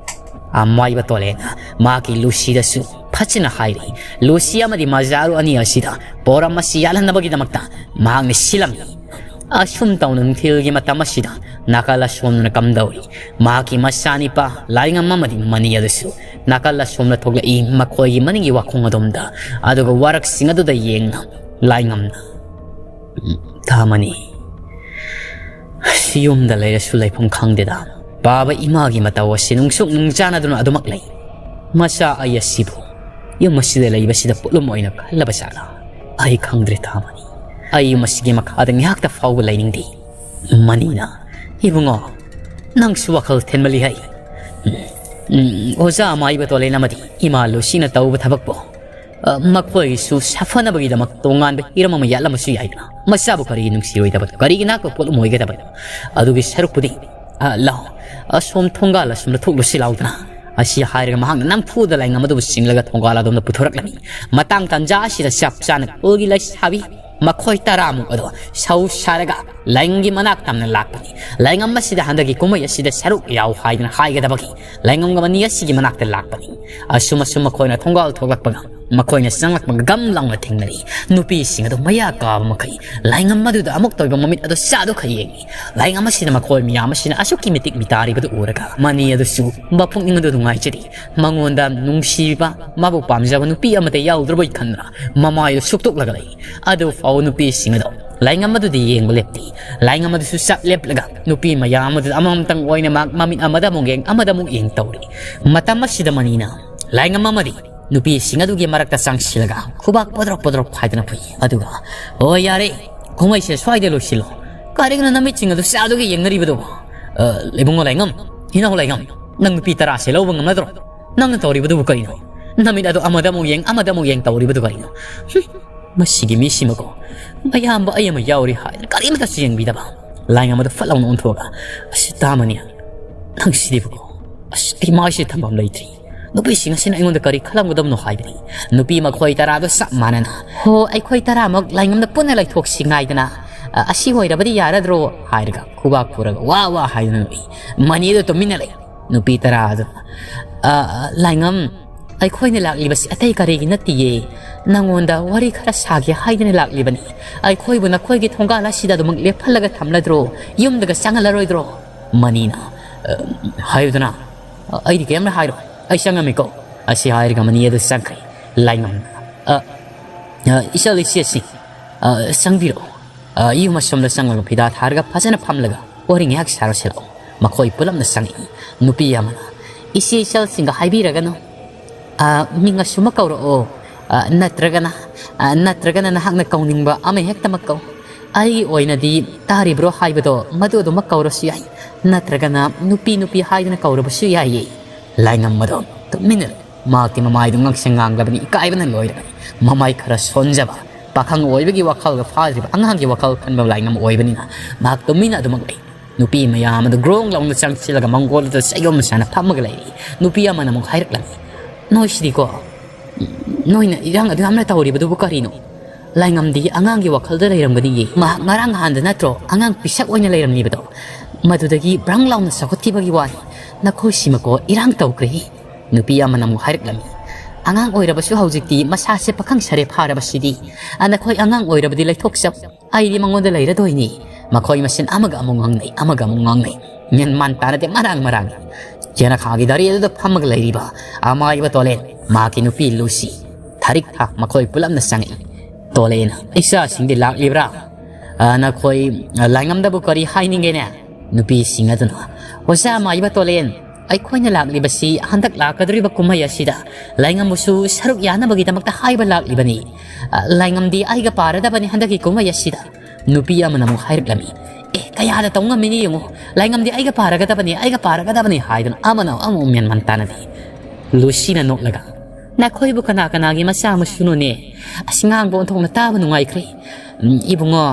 ꯑꯃꯥꯏꯕ ꯇꯣꯂꯦꯅ ꯃꯍꯥꯛꯀꯤ ꯂꯨꯁꯤꯗꯁꯨ ꯐꯖꯅ ꯍꯥꯏꯔꯤ꯫ ꯂꯨꯁꯤ ꯑꯃꯗꯤ ꯃꯖꯥꯔꯨ ꯑꯅꯤ ꯑꯁꯤꯗ ꯄꯣꯔꯝ ꯑꯁꯤ ꯌꯥꯜꯍꯟꯅꯕꯒꯤꯗꯃꯛꯇ ꯃꯍꯥꯛꯅ ꯁꯤꯜꯂꯝꯃꯤ꯫ ꯑꯁꯨꯝ ꯇꯧꯅ ꯅꯨꯡꯊꯤꯜꯒꯤ ꯃꯇꯝ ꯑꯁꯤꯗ ꯅꯥꯀꯜ ꯑꯁꯣꯝꯗꯅ ꯀꯝꯗꯧꯔꯤ꯫ ꯃꯍꯥꯛꯀꯤ ꯃꯆꯥꯅꯤꯄꯥ ꯂꯥꯏꯉꯝ ꯑꯃꯗꯤ ꯃꯅꯤ ꯑꯗꯨꯁꯨ ꯅꯥꯀꯜ ꯑꯁꯣꯝꯗ ꯊꯣꯛꯂꯛꯏ ꯃꯈꯣꯏꯒꯤ ꯃꯅꯤꯡꯒꯤ ꯋꯥꯈꯣꯡ ꯑꯗꯣꯝꯗ꯫ ꯑꯗꯨꯒ ꯋꯥꯔꯛꯁꯤꯡ ꯑꯗꯨꯗ ꯌꯦꯡꯅ ꯂꯥꯏꯉꯝꯅ, "ꯎꯝ, ꯊꯥꯃꯅꯤ, ꯌꯨꯝꯗ ꯂꯩꯔꯁꯨ ꯂꯩꯐꯝ ꯈꯪꯗꯦꯗ꯫ ꯄꯥꯕ ꯏꯃꯥꯒꯤ ꯃꯇꯧ ꯑꯁꯤ ꯅꯨꯡꯁꯨꯛ ꯅꯨꯡꯆꯥꯟꯅꯗꯨꯅ ꯑꯗꯨꯃꯛ ꯂꯩ꯫ ꯃꯆꯥ ꯑꯩ ꯑꯁꯤꯕꯨ ꯌꯨꯝ ꯑꯁꯤꯗ ꯂꯩꯕꯁꯤꯗ ꯄꯣꯠꯂꯨꯝ ꯑꯣꯏꯅ ꯈꯜꯂꯕ ꯖꯥꯠꯂꯥ? ꯑꯩ ꯈꯪꯗ꯭ꯔꯦ ꯊꯥꯃꯅꯤ꯫ ꯑꯩ ꯌꯨꯝ ꯑꯁꯤꯒꯤ ꯃꯈꯥꯗ ꯉꯥꯏꯍꯥꯛꯇ ꯐꯥꯎꯕ ꯂꯩꯅꯤꯡꯗꯦ꯫" ꯃꯅꯤꯅ, "ꯏꯕꯨꯡꯉꯣ, ꯅꯪꯁꯨ ꯋꯥꯈꯜ ꯊꯦꯟꯃꯜꯂꯤ ꯍꯩ꯫ ꯎꯝ, ꯑꯣꯖꯥ ꯑꯃꯥꯏꯕ ꯇꯣꯂꯦꯟ ꯑꯃꯗꯤ ꯏꯃꯥ ꯂꯨꯁꯤꯅ ꯇꯧꯕ ꯊꯕꯛꯄꯨ, ꯑ, ꯃꯈꯣꯏꯒꯤꯁꯨ ꯁꯥꯐꯅꯕꯒꯤꯗꯃꯛ ꯇꯣꯉꯥꯟꯕ ꯍꯤꯔꯝ ꯑꯃ ꯌꯥꯠꯂꯝꯕꯁꯨ ꯌꯥꯏꯗꯅ꯫ ꯃꯆꯥꯕꯨ ꯀꯔꯤꯒꯤ ꯅꯨꯡꯁꯤꯔꯣꯏꯗꯕꯅꯣ? ꯀꯔꯤꯒꯤ ꯅꯥꯛꯄ ꯄꯣꯠꯂꯨꯝ ꯑꯣꯏꯒꯗꯕꯅꯣ? ꯑꯗꯨꯒꯤ ꯁꯔꯨꯛꯄꯨꯗꯤ, ꯑ, ꯂꯥꯎ, ꯑꯁꯣꯝ ꯊꯣꯡꯒꯥꯜ ꯑꯁꯣꯝꯗ ꯊꯣꯛꯂꯨꯁꯤ ꯂꯥꯎꯗꯅ꯫" ꯑꯁꯤ ꯍꯥꯏꯔꯒ ꯃꯍꯥꯛꯅ ꯅꯝꯐꯨꯗ ꯂꯥꯏꯉꯝ ꯑꯗꯨꯕꯨ ꯆꯤꯡꯂꯒ ꯊꯣꯡꯒꯥꯜ ꯑꯗꯣꯝꯗ ꯄꯨꯊꯣꯔꯛꯂꯝꯃꯤ꯫ ꯃꯇꯥꯡ ꯇꯥꯟꯖꯥ ꯑꯁꯤꯗ ꯆꯞ ꯆꯥꯅ ꯈꯨꯜꯒꯤ ꯂꯩꯁꯥꯕꯤ ꯃꯈꯣꯏ ꯇꯔꯥꯃꯨꯛ ꯑꯗꯣ ꯁꯧ ꯁꯥꯔꯒ ꯂꯥꯏꯉꯝꯒꯤ ꯃꯅꯥꯛ ꯇꯝꯅ ꯂꯥꯛꯄꯅꯤ꯫ ꯂꯥꯏꯉꯝ ꯑꯁꯤꯗ ꯍꯟꯗꯛꯀꯤ ꯀꯨꯝꯍꯩ ꯑꯁꯤꯗ ꯁꯔꯨꯛ ꯌꯥꯎ ꯍꯥꯏꯗꯅ ꯍꯥꯏꯒꯗꯕꯒꯤ ꯂꯥꯏꯉꯝꯒ ꯃꯅꯤ ꯑꯁꯤꯒꯤ ꯃꯅꯥꯛꯇ ꯂꯥꯛꯄꯅꯤ꯫ ꯑꯁꯨꯝ ꯑꯁꯨꯝ ꯃꯈꯣꯏꯅ ꯊꯣꯡꯒꯥꯜ ꯊꯣꯛꯂꯛꯄꯒ, ꯃꯈꯣꯏꯅ ꯆꯪꯂꯛꯄꯒ ꯒꯝ ꯂꯥꯎꯅ ꯊꯦꯡꯅꯔꯤ꯫ ꯅꯨꯄꯤꯁꯤꯡ ꯑꯗꯨ ꯃꯌꯥ ꯀꯥꯕ ꯃꯈꯩ ꯂꯥꯏꯉꯝ ꯑꯗꯨꯗ ꯑꯃꯨꯛ ꯇꯧꯕ ꯃꯃꯤꯠ ꯑꯗꯨ ꯆꯥꯗꯨ ꯈꯩ ꯌꯦꯡꯉꯤ꯫ ꯂꯥꯏꯉꯝ ꯑꯁꯤꯅ ꯃꯈꯣꯏ ꯃꯌꯥꯝ ꯑꯁꯤꯅ ꯑꯁꯨꯛꯀꯤ ꯃꯇꯤꯛ ꯃꯤꯇꯥꯔꯤꯕꯗꯨ ꯎꯔꯒ ꯃꯅꯤ ꯑꯗꯨꯁꯨ ꯃꯄꯨꯛꯅꯤꯡ ꯑꯗꯨ ꯅꯨꯡꯉꯥꯏꯖꯗꯦ꯫ ꯃꯉꯣꯟꯗ ꯅꯨꯡꯁꯤꯕ, ꯃꯥꯕꯨ ꯄꯥꯝꯖꯕ ꯅꯨꯄꯤ ꯑꯃꯠꯇ ꯌꯥꯎꯗ꯭ꯔꯕꯣꯏ ꯈꯟꯗꯨꯅ ꯃꯃꯥꯏꯗꯨ ꯁꯨꯛꯇꯣꯛꯂꯒ ꯂꯩ꯫ ꯑꯗꯨ ꯐꯥꯎ ꯅꯨꯄꯤꯁꯤꯡ ꯑꯗꯨ ꯂꯥꯏꯉꯝ ꯑꯗꯨꯗꯤ ꯌꯦꯡꯕ ꯂꯦꯞꯇꯦ꯫ ꯂꯥꯏꯉꯝ ꯑꯗꯨꯁꯨ ꯆꯞ ꯂꯦꯞꯂꯒ ꯅꯨꯄꯤ ꯃꯌꯥꯝ ꯑꯗꯨꯗ ꯑꯃꯃꯝꯇꯪ ꯑꯣꯏꯅ ꯃꯍꯥꯛ ꯃꯃꯤꯠ ꯑꯃꯗ ꯑꯃꯨꯛ ꯌꯦꯡ, ꯑꯃꯗ ꯑꯃꯨꯛ ꯌꯦꯡ ꯇꯧꯔꯤ꯫ ꯃꯇꯝ ꯑꯁꯤꯗ ꯃꯅꯤꯅ ꯂꯥꯏꯉꯝ ꯑꯃꯗꯤ ꯅꯨꯄꯤꯁꯤꯡ ꯑꯗꯨꯒꯤ ꯃꯔꯛꯇ ꯆꯪꯁꯤꯜꯂꯒ ꯈꯨꯕꯥꯛ ꯄꯣꯗ꯭ꯔꯣꯞ ꯄꯣꯗ꯭ꯔꯣꯞ ꯍꯥꯏꯗꯨꯅ ꯐꯨꯏ꯫ ꯑꯗꯨꯒ, "ꯍꯣꯏ, ꯌꯥꯔꯦ, ꯀꯨꯝꯍꯩꯁꯦ ꯁ꯭ꯋꯥꯏꯗ ꯂꯣꯏꯁꯤꯜꯂꯣ꯫ ꯀꯔꯤꯒꯤꯅꯣ ꯅꯃꯤꯠꯁꯤꯡ ꯑꯗꯨ ꯆꯥꯗꯨꯒ ꯌꯦꯡꯅꯔꯤꯕꯗꯨꯕꯨ? ꯑ, ꯏꯕꯨꯡꯉꯣ ꯂꯥꯏꯉꯝ, ꯏꯅꯥꯎ ꯂꯥꯏꯉꯝ, ꯅꯪ ꯅꯨꯄꯤ ꯇꯔꯥꯁꯦ ꯂꯧꯕ ꯉꯝꯅꯗ꯭ꯔꯣ? ꯅꯪꯅ ꯇꯧꯔꯤꯕꯗꯨꯕꯨ ꯀꯔꯤꯅꯣ? ꯅꯃꯤꯠ ꯑꯗꯨ ꯑꯃꯗ ꯑꯃꯨꯛ ꯌꯦꯡ, ꯑꯃꯗ ꯑꯃꯨꯛ ꯌꯦꯡ ꯇꯧꯔꯤꯕꯗꯨ ꯀꯔꯤꯅꯣ?" ꯍꯨꯝ, ꯃꯁꯤꯒꯤ ꯃꯤꯁꯤꯃꯀꯣ, ꯃꯌꯥꯝꯕ ꯑꯩ ꯑꯃ ꯌꯥꯎꯔꯤ ꯍꯥꯏꯗꯅ ꯀꯔꯤꯃꯇꯁꯨ ꯌꯦꯡꯕꯤꯗꯕ꯫ ꯂꯥꯏꯉꯝ ꯑꯗꯨ ꯐꯠ ꯂꯥꯎꯅ ꯑꯣꯟꯊꯣꯛꯑꯒ, "ꯑꯁꯤ ꯇꯥꯃꯅꯤ, ꯅꯪ ꯁꯤꯗꯤꯕꯀꯣ, ꯑꯁ, ꯑꯩ ꯃꯥꯏꯁꯦ ꯊꯝꯐꯝ ꯂꯩꯇ꯭ꯔꯤ꯫ ꯅꯨꯄꯤꯁꯤꯡ ꯑꯁꯤꯅ ꯑꯩꯉꯣꯟꯗ ꯀꯔꯤ ꯈꯜꯂꯝꯒꯗꯕꯅꯣ?" ꯍꯥꯏꯕꯅꯤ꯫ ꯅꯨꯄꯤ ꯃꯈꯣꯏ ꯇꯔꯥꯗꯣ ꯆꯞ ꯃꯥꯟꯅꯅ, "ꯍꯣ, ꯑꯩꯈꯣꯏ ꯇꯔꯥꯃꯛ ꯂꯥꯏꯉꯝꯗ ꯄꯨꯟꯅ ꯂꯩꯊꯣꯛꯁꯤ ꯉꯥꯏꯗꯅ, ꯑ, ꯑꯁꯤ ꯑꯣꯏꯔꯕꯗꯤ ꯌꯥꯔꯗ꯭ꯔꯣ?" ꯍꯥꯏꯔꯒ ꯈꯨꯕꯥꯛ ꯄꯨꯔꯒ ꯋꯥ ꯋꯥ ꯍꯥꯏꯗꯨꯅ ꯅꯣꯛꯏ꯫ ꯃꯅꯤꯗꯨ ꯇꯨꯃꯤꯟꯅ ꯂꯩ꯫ ꯅꯨꯄꯤ ꯇꯔꯥ ꯑꯗꯨꯅ, "ꯑ, ꯑ, ꯂꯥꯏꯉꯝ, ꯑꯩꯈꯣꯏꯅ ꯂꯥꯛꯂꯤꯕꯁꯤ ꯑꯇꯩ ꯀꯔꯤꯒꯤ ꯅꯠꯇꯤꯌꯦ, ꯅꯪꯉꯣꯟꯗ ꯋꯥꯔꯤ ꯈꯔ ꯁꯥꯒꯦ ꯍꯥꯏꯗꯨꯅ ꯂꯥꯛꯂꯤꯕꯅꯤ꯫ ꯑꯩꯈꯣꯏꯕꯨ ꯅꯈꯣꯏꯒꯤ ꯊꯣꯡꯒꯥꯜ ꯑꯁꯤꯗ ꯑꯗꯨꯃꯛ ꯂꯦꯞꯍꯜꯂꯒ ꯊꯝꯂꯗ꯭ꯔꯣ? ꯌꯨꯝꯗꯒ ꯆꯪꯍꯜꯂꯔꯣꯏꯗ꯭ꯔꯣ?" ꯃꯅꯤꯅ, "ꯑ, ꯍꯥꯏꯌꯨꯗꯅ, ꯑ, ꯑꯩꯗꯤ ꯀꯔꯤꯝꯇ ꯍꯥꯏꯔꯣꯏ꯫ "ꯑꯩ ꯆꯪꯉꯝꯃꯤꯀꯣ" ꯑꯁꯤ ꯍꯥꯏꯔꯒ ꯃꯅꯤ ꯑꯗꯨ ꯆꯪꯈ꯭ꯔꯦ꯫ ꯂꯥꯏꯉꯝꯅ, "ꯑ, ꯑ, ꯏꯆꯜ ꯏꯆꯦꯁꯤꯡ, ꯑ, ꯆꯪꯕꯤꯔꯛꯑꯣ꯫ ꯑ, ꯌꯨꯝ ꯑꯁꯣꯝꯗ ꯆꯪꯂꯒ ꯐꯤꯗꯥ ꯊꯥꯔꯒ ꯐꯖꯅ ꯐꯝꯂꯒ ꯋꯥꯔꯤ ꯉꯥꯏꯍꯥꯛ ꯁꯥꯔꯨꯁꯤ ꯂꯥꯛꯑꯣ꯫" ꯃꯈꯣꯏ ꯄꯨꯂꯞꯅ ꯆꯪꯉꯛꯏ꯫ ꯅꯨꯄꯤ ꯑꯃꯅ, "ꯏꯆꯦ ꯏꯆꯜꯁꯤꯡꯒ ꯍꯥꯏꯕꯤꯔꯒꯅꯨ꯫ ꯑ, ꯃꯤꯡ ꯑꯁꯨꯃ ꯀꯧꯔꯛꯑꯣ꯫ ꯑ, ꯅꯠꯇ꯭ꯔꯒꯅ, ꯑ, ꯅꯠꯇ꯭ꯔꯒꯅ ꯅꯍꯥꯛꯅ ꯀꯧꯅꯤꯡꯕ ꯑꯃ ꯍꯦꯛꯇꯃꯛ ꯀꯧ꯫ ꯑꯩꯒꯤ ꯑꯣꯏꯅꯗꯤ ꯇꯥꯔꯤꯕ꯭ꯔꯣ ꯍꯥꯏꯕꯗꯣ ꯃꯗꯨ ꯑꯗꯨꯃꯛ ꯀꯧꯔꯁꯨ ꯌꯥꯏ꯫ ꯅꯠꯇ꯭ꯔꯒꯅ ꯅꯨꯄꯤ ꯅꯨꯄꯤ ꯍꯥꯏꯗꯨꯅ ꯀꯧꯔꯕꯁꯨ ꯌꯥꯏꯌꯦ꯫" ꯂꯥꯏꯉꯝꯕꯗꯣ ꯇꯨꯃꯤꯟꯅ ꯂꯩ꯫ ꯃꯍꯥꯛꯀꯤ ꯃꯃꯥꯏꯗꯨ ꯉꯛꯁꯪ ꯉꯥꯡꯂꯕꯅꯤ, ꯏꯀꯥꯏꯕꯅ ꯂꯣꯏꯔꯕꯅꯤ꯫ ꯃꯃꯥꯏ ꯈꯔ ꯁꯣꯟꯖꯕ, ꯄꯥꯈꯪ ꯑꯣꯏꯕꯒꯤ ꯋꯥꯈꯜꯒ ꯐꯥꯗ꯭ꯔꯤꯕ ꯑꯉꯥꯡꯒꯤ ꯋꯥꯈꯜ ꯈꯟꯕ ꯂꯥꯏꯉꯝ ꯑꯣꯏꯕꯅꯤꯅ ꯃꯍꯥꯛ ꯇꯨꯃꯤꯟꯅ ꯑꯗꯨꯃꯛ ꯂꯩ꯫ ꯅꯨꯄꯤ ꯃꯌꯥꯝ ꯑꯗꯨ ꯒ꯭ꯔꯣꯡ ꯂꯥꯎꯅ ꯆꯪꯁꯤꯜꯂꯒ ꯃꯪꯒꯣꯜ ꯑꯗꯨꯗ ꯆꯌꯣꯝ ꯁꯥꯅ ꯐꯝꯃꯒ ꯂꯩꯔꯤ꯫ ꯅꯨꯄꯤ ꯑꯃꯅ ꯑꯃꯨꯛ ꯍꯥꯏꯔꯛꯂꯝꯃꯤ, "ꯅꯣꯏꯁꯤꯗꯤꯀꯣ, ꯅꯣꯏꯅ ꯏꯔꯥꯡ ꯑꯗꯨ ꯌꯥꯝꯅ ꯇꯧꯔꯤꯕꯗꯨꯕꯨ ꯀꯔꯤꯅꯣ? ꯂꯥꯏꯉꯝꯗꯤ ꯑꯉꯥꯡꯒꯤ ꯋꯥꯈꯜꯗ ꯂꯩꯔꯝꯒꯅꯤꯌꯦ꯫ ꯃꯍꯥꯛ ꯉꯔꯥꯡ ꯅꯍꯥꯟꯗ ꯅꯠꯇ꯭ꯔꯣ ꯑꯉꯥꯡ ꯄꯤꯁꯛ ꯑꯣꯏꯅ ꯂꯩꯔꯝꯂꯤꯕꯗꯣ? ꯃꯗꯨꯗꯒꯤ ꯕ꯭ꯔꯪ ꯂꯥꯎꯅ ꯆꯥꯎꯈꯠꯈꯤꯕꯒꯤ ꯋꯥꯅꯤ꯫ ꯅꯈꯣꯏꯁꯤꯃꯀꯣ ꯏꯔꯥꯡ ꯇꯧꯈ꯭ꯔꯦ꯫" ꯅꯨꯄꯤ ꯑꯃꯅ ꯑꯃꯨꯛ ꯍꯥꯏꯔꯛꯂꯝꯃꯤ, "ꯑꯉꯥꯡ ꯑꯣꯏꯔꯕꯁꯨ ꯍꯧꯖꯤꯛꯇꯤ ꯃꯁꯥꯁꯦ ꯄꯥꯈꯪ ꯁꯥꯔꯦ ꯐꯥꯔꯕꯁꯤꯗꯤ꯫ ꯑ, ꯅꯈꯣꯏ ꯑꯉꯥꯡ ꯑꯣꯏꯔꯕꯗꯤ ꯂꯩꯊꯣꯛꯆꯧ꯫ ꯑꯩꯗꯤ ꯃꯉꯣꯟꯗ ꯂꯩꯔꯗꯣꯏꯅꯤ꯫" ꯃꯈꯣꯏ ꯃꯁꯦꯟ ꯑꯃꯒ ꯑꯃꯨꯛ ꯉꯥꯡꯅꯩ, ꯑꯃꯒ ꯑꯃꯨꯛ ꯉꯥꯡꯅꯩ꯫ ꯃꯦꯟ ꯃꯥꯟ ꯇꯥꯅꯗꯦ, ꯃꯔꯥꯡ ꯃꯔꯥꯡ꯫ ꯌꯦꯅꯈꯥꯒꯤ ꯗꯥꯔꯤ ꯑꯗꯨꯗ ꯐꯝꯃꯒ ꯂꯩꯔꯤꯕ ꯑꯃꯥꯏꯕ ꯇꯣꯂꯦꯟ, ꯃꯍꯥꯛꯀꯤ ꯅꯨꯄꯤ ꯂꯨꯁꯤ, ꯊꯥꯔꯤꯛ ꯊꯥ ꯃꯈꯣꯏ ꯄꯨꯂꯞꯅ ꯆꯪꯉꯛꯏ꯫ ꯇꯣꯂꯦꯟ, "ꯏꯆꯥꯁꯤꯡꯗꯤ ꯂꯥꯛꯂꯤꯕ꯭ꯔꯥ? ꯑ, ꯅꯈꯣꯏ, ꯑ, ꯂꯥꯏꯉꯝꯗꯕꯨ ꯀꯔꯤ ꯍꯥꯏꯅꯤꯡꯒꯦꯅꯦ?" ꯅꯨꯄꯤꯁꯤꯡ ꯑꯗꯨꯅ, "ꯑꯣꯖꯥ ꯑꯃꯥꯏꯕ ꯇꯣꯂꯦꯟ, ꯑꯩꯈꯣꯏꯅ ꯂꯥꯛꯂꯤꯕꯁꯤ ꯍꯟꯗꯛ ꯂꯥꯛꯀꯗꯧꯔꯤꯕ ꯀꯨꯝꯍꯩ ꯑꯁꯤꯗ ꯂꯥꯏꯉꯝꯕꯨꯁꯨ ꯁꯔꯨꯛ ꯌꯥꯅꯕꯒꯤꯗꯃꯛꯇ ꯍꯥꯏꯕ ꯂꯥꯛꯂꯤꯕꯅꯤ꯫ ꯑ, ꯂꯥꯏꯉꯝꯗꯤ ꯑꯩꯒ ꯄꯥꯔꯗꯕꯅꯤ ꯍꯟꯗꯛꯀꯤ ꯀꯨꯝꯍꯩ ꯑꯁꯤꯗ꯫" ꯅꯨꯄꯤ ꯑꯃꯅ ꯑꯃꯨꯛ ꯍꯥꯏꯔꯛꯂꯝꯃꯤ, "ꯑꯦ, ꯀꯌꯥꯗ ꯇꯧ ꯉꯝꯃꯤꯅꯤ ꯌꯦꯡꯉꯨ, ꯂꯥꯏꯉꯝꯗꯤ ꯑꯩꯒ ꯄꯥꯔꯒꯗꯕꯅꯤ, ꯑꯩꯒ ꯄꯥꯔꯒꯗꯕꯅꯤ" ꯍꯥꯏꯗꯨꯅ ꯑꯃꯅ ꯑꯃꯨꯛ ꯃꯦꯟ ꯃꯥꯟ ꯇꯥꯅꯗꯦ꯫ ꯂꯨꯁꯤꯅ ꯅꯣꯛꯂꯒ, "ꯅꯈꯣꯏꯕꯨ ꯀꯅꯥ ꯀꯅꯥꯒꯤ ꯃꯆꯥ ꯃꯁꯨꯅꯣꯅꯦ? ꯑꯁ, ꯉꯥꯡꯕ ꯑꯣꯟꯊꯣꯛꯅ ꯇꯥꯕ ꯅꯨꯡꯉꯥꯏꯈ꯭ꯔꯦ꯫ ꯎꯝ, ꯏꯕꯨꯡꯉꯣ,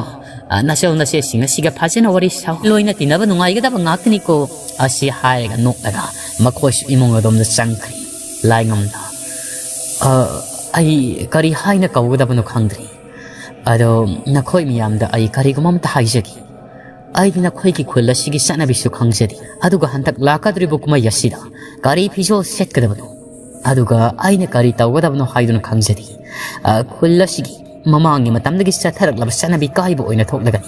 ꯑ, ꯅꯆꯜ ꯅꯆꯦꯁꯤꯡ ꯑꯁꯤꯒ ꯐꯖꯅ ꯋꯥꯔꯤ ꯁꯥꯎ꯫ ꯂꯣꯏꯅ ꯇꯤꯟꯅꯕ ꯅꯨꯡꯉꯥꯏꯒꯗꯕ ꯉꯥꯛꯇꯅꯤꯀꯣ꯫" ꯑꯁꯤ ꯍꯥꯏꯔꯒ ꯅꯣꯛꯂꯒ ꯃꯈꯣꯏꯁꯨ ꯏꯃꯨꯡ ꯑꯗꯣꯝꯗ ꯆꯪꯈ꯭ꯔꯦ꯫ ꯂꯥꯏꯉꯝꯅ, "ꯑ, ꯑꯩ ꯀꯔꯤ ꯍꯥꯏꯅ ꯀꯧꯒꯗꯕꯅꯣ ꯈꯪꯗ꯭ꯔꯦ꯫ ꯑꯗꯣ ꯅꯈꯣꯏ ꯃꯤꯌꯥꯝꯗ ꯑꯩ ꯀꯔꯤꯒꯨꯝꯕ ꯑꯝꯇ ꯍꯥꯏꯖꯒꯦ꯫ ꯑꯩꯗꯤ ꯅꯈꯣꯏꯒꯤ ꯈꯨꯜ ꯑꯁꯤꯒꯤ ꯆꯠꯅꯕꯤꯁꯨ ꯈꯪꯖꯗꯦ꯫ ꯑꯗꯨꯒ ꯍꯟꯗꯛ ꯂꯥꯛꯀꯗꯧꯔꯤꯕ ꯀꯨꯝꯍꯩ ꯑꯁꯤꯗ ꯀꯔꯤ ꯐꯤꯖꯣꯜ ꯁꯦꯠꯀꯗꯕꯅꯣ? ꯑꯗꯨꯒ ꯑꯩꯅ ꯀꯔꯤ ꯇꯧꯒꯗꯕꯅꯣ ꯍꯥꯏꯗꯨꯅ ꯈꯪꯖꯗꯦ꯫ ꯑ, ꯈꯨꯜ ꯑꯁꯤꯒꯤ ꯃꯃꯥꯡꯒꯤ ꯃꯇꯝꯗꯒꯤ ꯆꯠꯊꯔꯛꯂꯕ ꯆꯠꯅꯕꯤ ꯀꯥꯏꯕ ꯑꯣꯏꯅ ꯊꯣꯛꯂꯒꯅꯤ꯫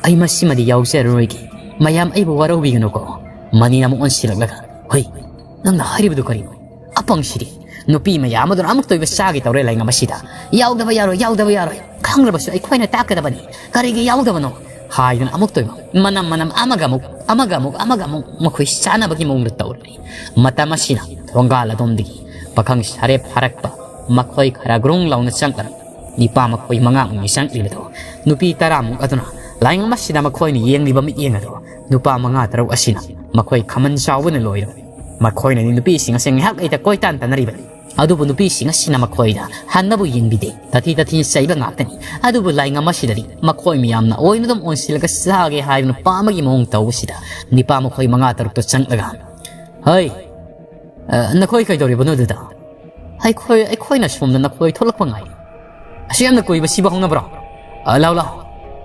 ꯑꯩ ꯃꯁꯤꯃꯗꯤ ꯌꯥꯎꯖꯔꯔꯣꯏꯒꯦ꯫ ꯃꯌꯥꯝ ꯑꯩꯕꯨ ꯋꯥꯔꯧꯕꯤꯒꯅꯨꯀꯣ꯫" ꯃꯅꯤꯅ ꯑꯃꯨꯛ ꯑꯣꯟꯁꯤꯜꯂꯛꯂꯒ, "ꯍꯣꯏ, ꯅꯪꯅ ꯍꯥꯏꯔꯤꯕꯗꯨ ꯀꯔꯤꯅꯣ? ꯑꯄꯪꯁꯤꯗꯤ, ꯅꯨꯄꯤ ꯃꯌꯥꯝ ꯑꯗꯨꯅ ꯑꯃꯨꯛꯇ ꯑꯣꯏꯕ ꯆꯥꯒꯦ ꯇꯧꯔꯦ ꯂꯥꯏꯉꯝ ꯑꯁꯤꯗ꯫ "ꯌꯥꯎꯗꯕ ꯌꯥꯔꯣꯏ, ꯌꯥꯎꯗꯕ ꯌꯥꯔꯣꯏ, ꯈꯪꯂꯕꯁꯨ ꯑꯩꯈꯣꯏꯅ ꯇꯥꯛꯀꯗꯕꯅꯤ, ꯀꯔꯤꯒꯤ ꯌꯥꯎꯗꯕꯅꯣ?" ꯍꯥꯏꯗꯨꯅ ꯑꯃꯨꯛꯇ ꯑꯣꯏꯕ ꯃꯅꯝ ꯃꯅꯝ ꯑꯃꯒ ꯑꯃꯨꯛ, ꯑꯃꯒ ꯑꯃꯨꯛ, ꯑꯃꯒ ꯑꯃꯨꯛ ꯃꯈꯣꯏ ꯆꯥꯅꯕꯒꯤ ꯃꯑꯣꯡꯗ ꯇꯧꯔꯤ꯫ ꯃꯇꯝ ꯑꯁꯤꯗ ꯊꯣꯡꯒꯥꯜ ꯑꯗꯣꯝꯗꯒꯤ ꯄꯥꯈꯪ ꯁꯥꯔꯦꯞ ꯐꯥꯔꯛꯄ ꯃꯈꯣꯏ ꯈꯔ ꯒ꯭ꯔꯨꯡ ꯂꯥꯎꯅ ꯆꯪꯂꯛꯏ꯫ ꯅꯤꯄꯥ ꯃꯈꯣꯏ ꯃꯉꯥꯃꯨꯛꯅꯤ ꯆꯪꯂꯤꯕꯗꯣ꯫ ꯅꯨꯄꯤ ꯇꯔꯥꯃꯨꯛ ꯑꯗꯨꯅ ꯂꯥꯏꯉꯝ ꯑꯁꯤꯗ ꯃꯈꯣꯏꯅ ꯌꯦꯡꯂꯤꯕ ꯃꯤꯠꯌꯦꯡ ꯑꯗꯣ ꯅꯨꯄꯥ ꯃꯉꯥ ꯇꯔꯨꯛ ꯑꯁꯤꯅ ꯃꯈꯣꯏ ꯈꯝꯕꯟ ꯆꯥꯎꯕꯅ ꯂꯣꯏꯔꯝꯃꯤ꯫ ꯃꯈꯣꯏꯅꯗꯤ ꯅꯨꯄꯤꯁꯤꯡ ꯑꯁꯤ ꯉꯥꯏꯍꯥꯛ ꯂꯩꯇ ꯀꯣꯏꯇꯥꯟ ꯇꯥꯟꯅꯔꯤꯕꯅꯤ꯫ ꯑꯗꯨꯕꯨ ꯅꯨꯄꯤꯁꯤꯡ ꯑꯁꯤꯅ ꯃꯈꯣꯏꯗ ꯍꯟꯅꯕꯨ ꯌꯦꯡꯕꯤꯗꯦ꯫ ꯇꯥꯊꯤ ꯇꯥꯊꯤꯅ ꯆꯩꯕ ꯉꯥꯛꯇꯅꯤ꯫ ꯑꯗꯨꯕꯨ ꯂꯥꯏꯉꯝ ꯑꯁꯤꯗꯗꯤ ꯃꯈꯣꯏ ꯃꯌꯥꯝꯅ ꯑꯣꯏꯅꯗꯨꯝ ꯑꯣꯟꯁꯤꯜꯂꯒ ꯆꯥꯒꯦ ꯍꯥꯏꯗꯨꯅ ꯄꯥꯝꯕꯒꯤ ꯃꯑꯣꯡ ꯇꯧꯕꯁꯤꯗ ꯅꯤꯄꯥ ꯃꯈꯣꯏ ꯃꯉꯥ ꯇꯔꯨꯛꯇꯣ ꯆꯪꯂꯒ, "ꯍꯩ, ꯑ, ꯅꯈꯣꯏ ꯀꯩꯗꯧꯔꯤꯕꯅꯣ ꯑꯗꯨꯗ? ꯑꯩꯈꯣꯏ, ꯑꯩꯈꯣꯏꯅ ꯁꯣꯝꯗ ꯅꯈꯣꯏ ꯊꯣꯛꯂꯛꯄ ꯉꯥꯏꯔꯤ꯫ ꯑꯁꯨꯛ ꯌꯥꯝꯅ ꯀꯨꯏꯕ ꯁꯤꯕꯨ ꯍꯧꯅꯕ꯭ꯔꯣ? ꯑ, ꯂꯥꯎ, ꯂꯥꯎ꯫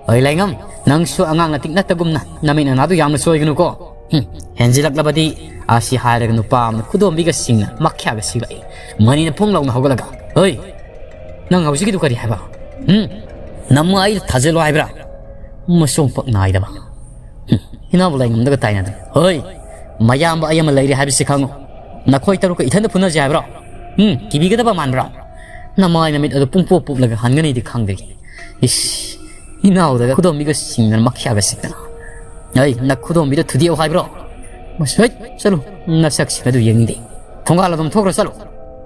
ꯑꯩ ꯂꯥꯏꯉꯝ, ꯅꯪꯁꯨ ꯑꯉꯥꯡ ꯅꯇꯤꯛ ꯅꯠꯇꯒꯨꯝꯅ ꯅꯃꯤꯠ ꯅꯅꯥꯗꯨ ꯌꯥꯝꯅ ꯁꯣꯏꯒꯅꯨꯀꯣ꯫ ꯍꯨꯝ, ꯍꯦꯟꯖꯤꯜꯂꯛꯂꯕꯗꯤ," ꯑꯁꯤ ꯍꯥꯏꯔꯒ ꯅꯨꯄꯥ ꯑꯃꯅ ꯈꯨꯗꯣꯝꯕꯤꯒ ꯁꯤꯡꯅ ꯃꯈ꯭ꯌꯥꯒ ꯁꯤꯛꯂꯛꯏ꯫ ꯃꯅꯤꯅ ꯐꯨꯡ ꯂꯥꯎꯅ ꯍꯧꯒꯠꯂꯒ, "ꯍꯣꯏ, ꯅꯪ ꯍꯧꯖꯤꯛꯀꯤꯗꯨ ꯀꯔꯤ ꯍꯥꯏꯕ? ꯍꯨꯝ? ꯅꯃꯥꯏꯗ ꯊꯥꯖꯤꯜꯂꯣ ꯍꯥꯏꯕ꯭ꯔꯥ? ꯃꯁꯣꯡ ꯄꯛ ꯅꯥꯏꯗꯕ꯫ ꯍꯨꯝ, ꯏꯅꯥꯎꯕꯨ ꯂꯥꯏꯉꯝꯗꯒ ꯇꯥꯏꯅꯗꯅ꯫ ꯍꯣꯏ, ꯃꯌꯥꯝꯕ ꯑꯩ ꯑꯃ ꯂꯩꯔꯤ ꯍꯥꯏꯕꯁꯤ ꯈꯪꯉꯨ꯫ ꯅꯈꯣꯏ ꯇꯔꯨꯛꯀ ꯏꯊꯟꯗ ꯐꯨꯅꯁꯤ ꯍꯥꯏꯕ꯭ꯔꯣ? ꯍꯨꯝ, ꯀꯤꯕꯤꯒꯗꯕ ꯃꯥꯟꯕ꯭ꯔꯣ? ꯅꯃꯥꯏ ꯅꯃꯤꯠ ꯑꯗꯨ ꯄꯨꯡꯄꯣꯞ ꯄꯣꯞꯂꯒ ꯍꯟꯒꯅꯤꯗꯤ ꯈꯪꯗ꯭ꯔꯤ꯫ ꯏꯁ, ꯏꯅꯥꯎꯗꯒ ꯈꯨꯗꯣꯝꯕꯤꯒ ꯁꯤꯡꯗꯅ ꯃꯈ꯭ꯌꯥꯒ ꯁꯤꯛꯇꯅ꯫ ꯑꯩ ꯅꯈꯨꯗꯣꯝꯕꯤꯗ ꯊꯨꯗꯦꯛꯑꯣ ꯍꯥꯏꯕ꯭ꯔꯣ? ꯃꯁꯤ, ꯍꯩꯠ, ꯆꯠꯂꯨ, ꯅꯁꯛꯁꯤꯡ ꯑꯗꯨ ꯌꯦꯡꯅꯤꯡꯗꯦ꯫ ꯊꯣꯡꯒꯥꯜ ꯑꯗꯨꯝ ꯊꯣꯛꯈ꯭ꯔꯣ, ꯆꯠꯂꯨ꯫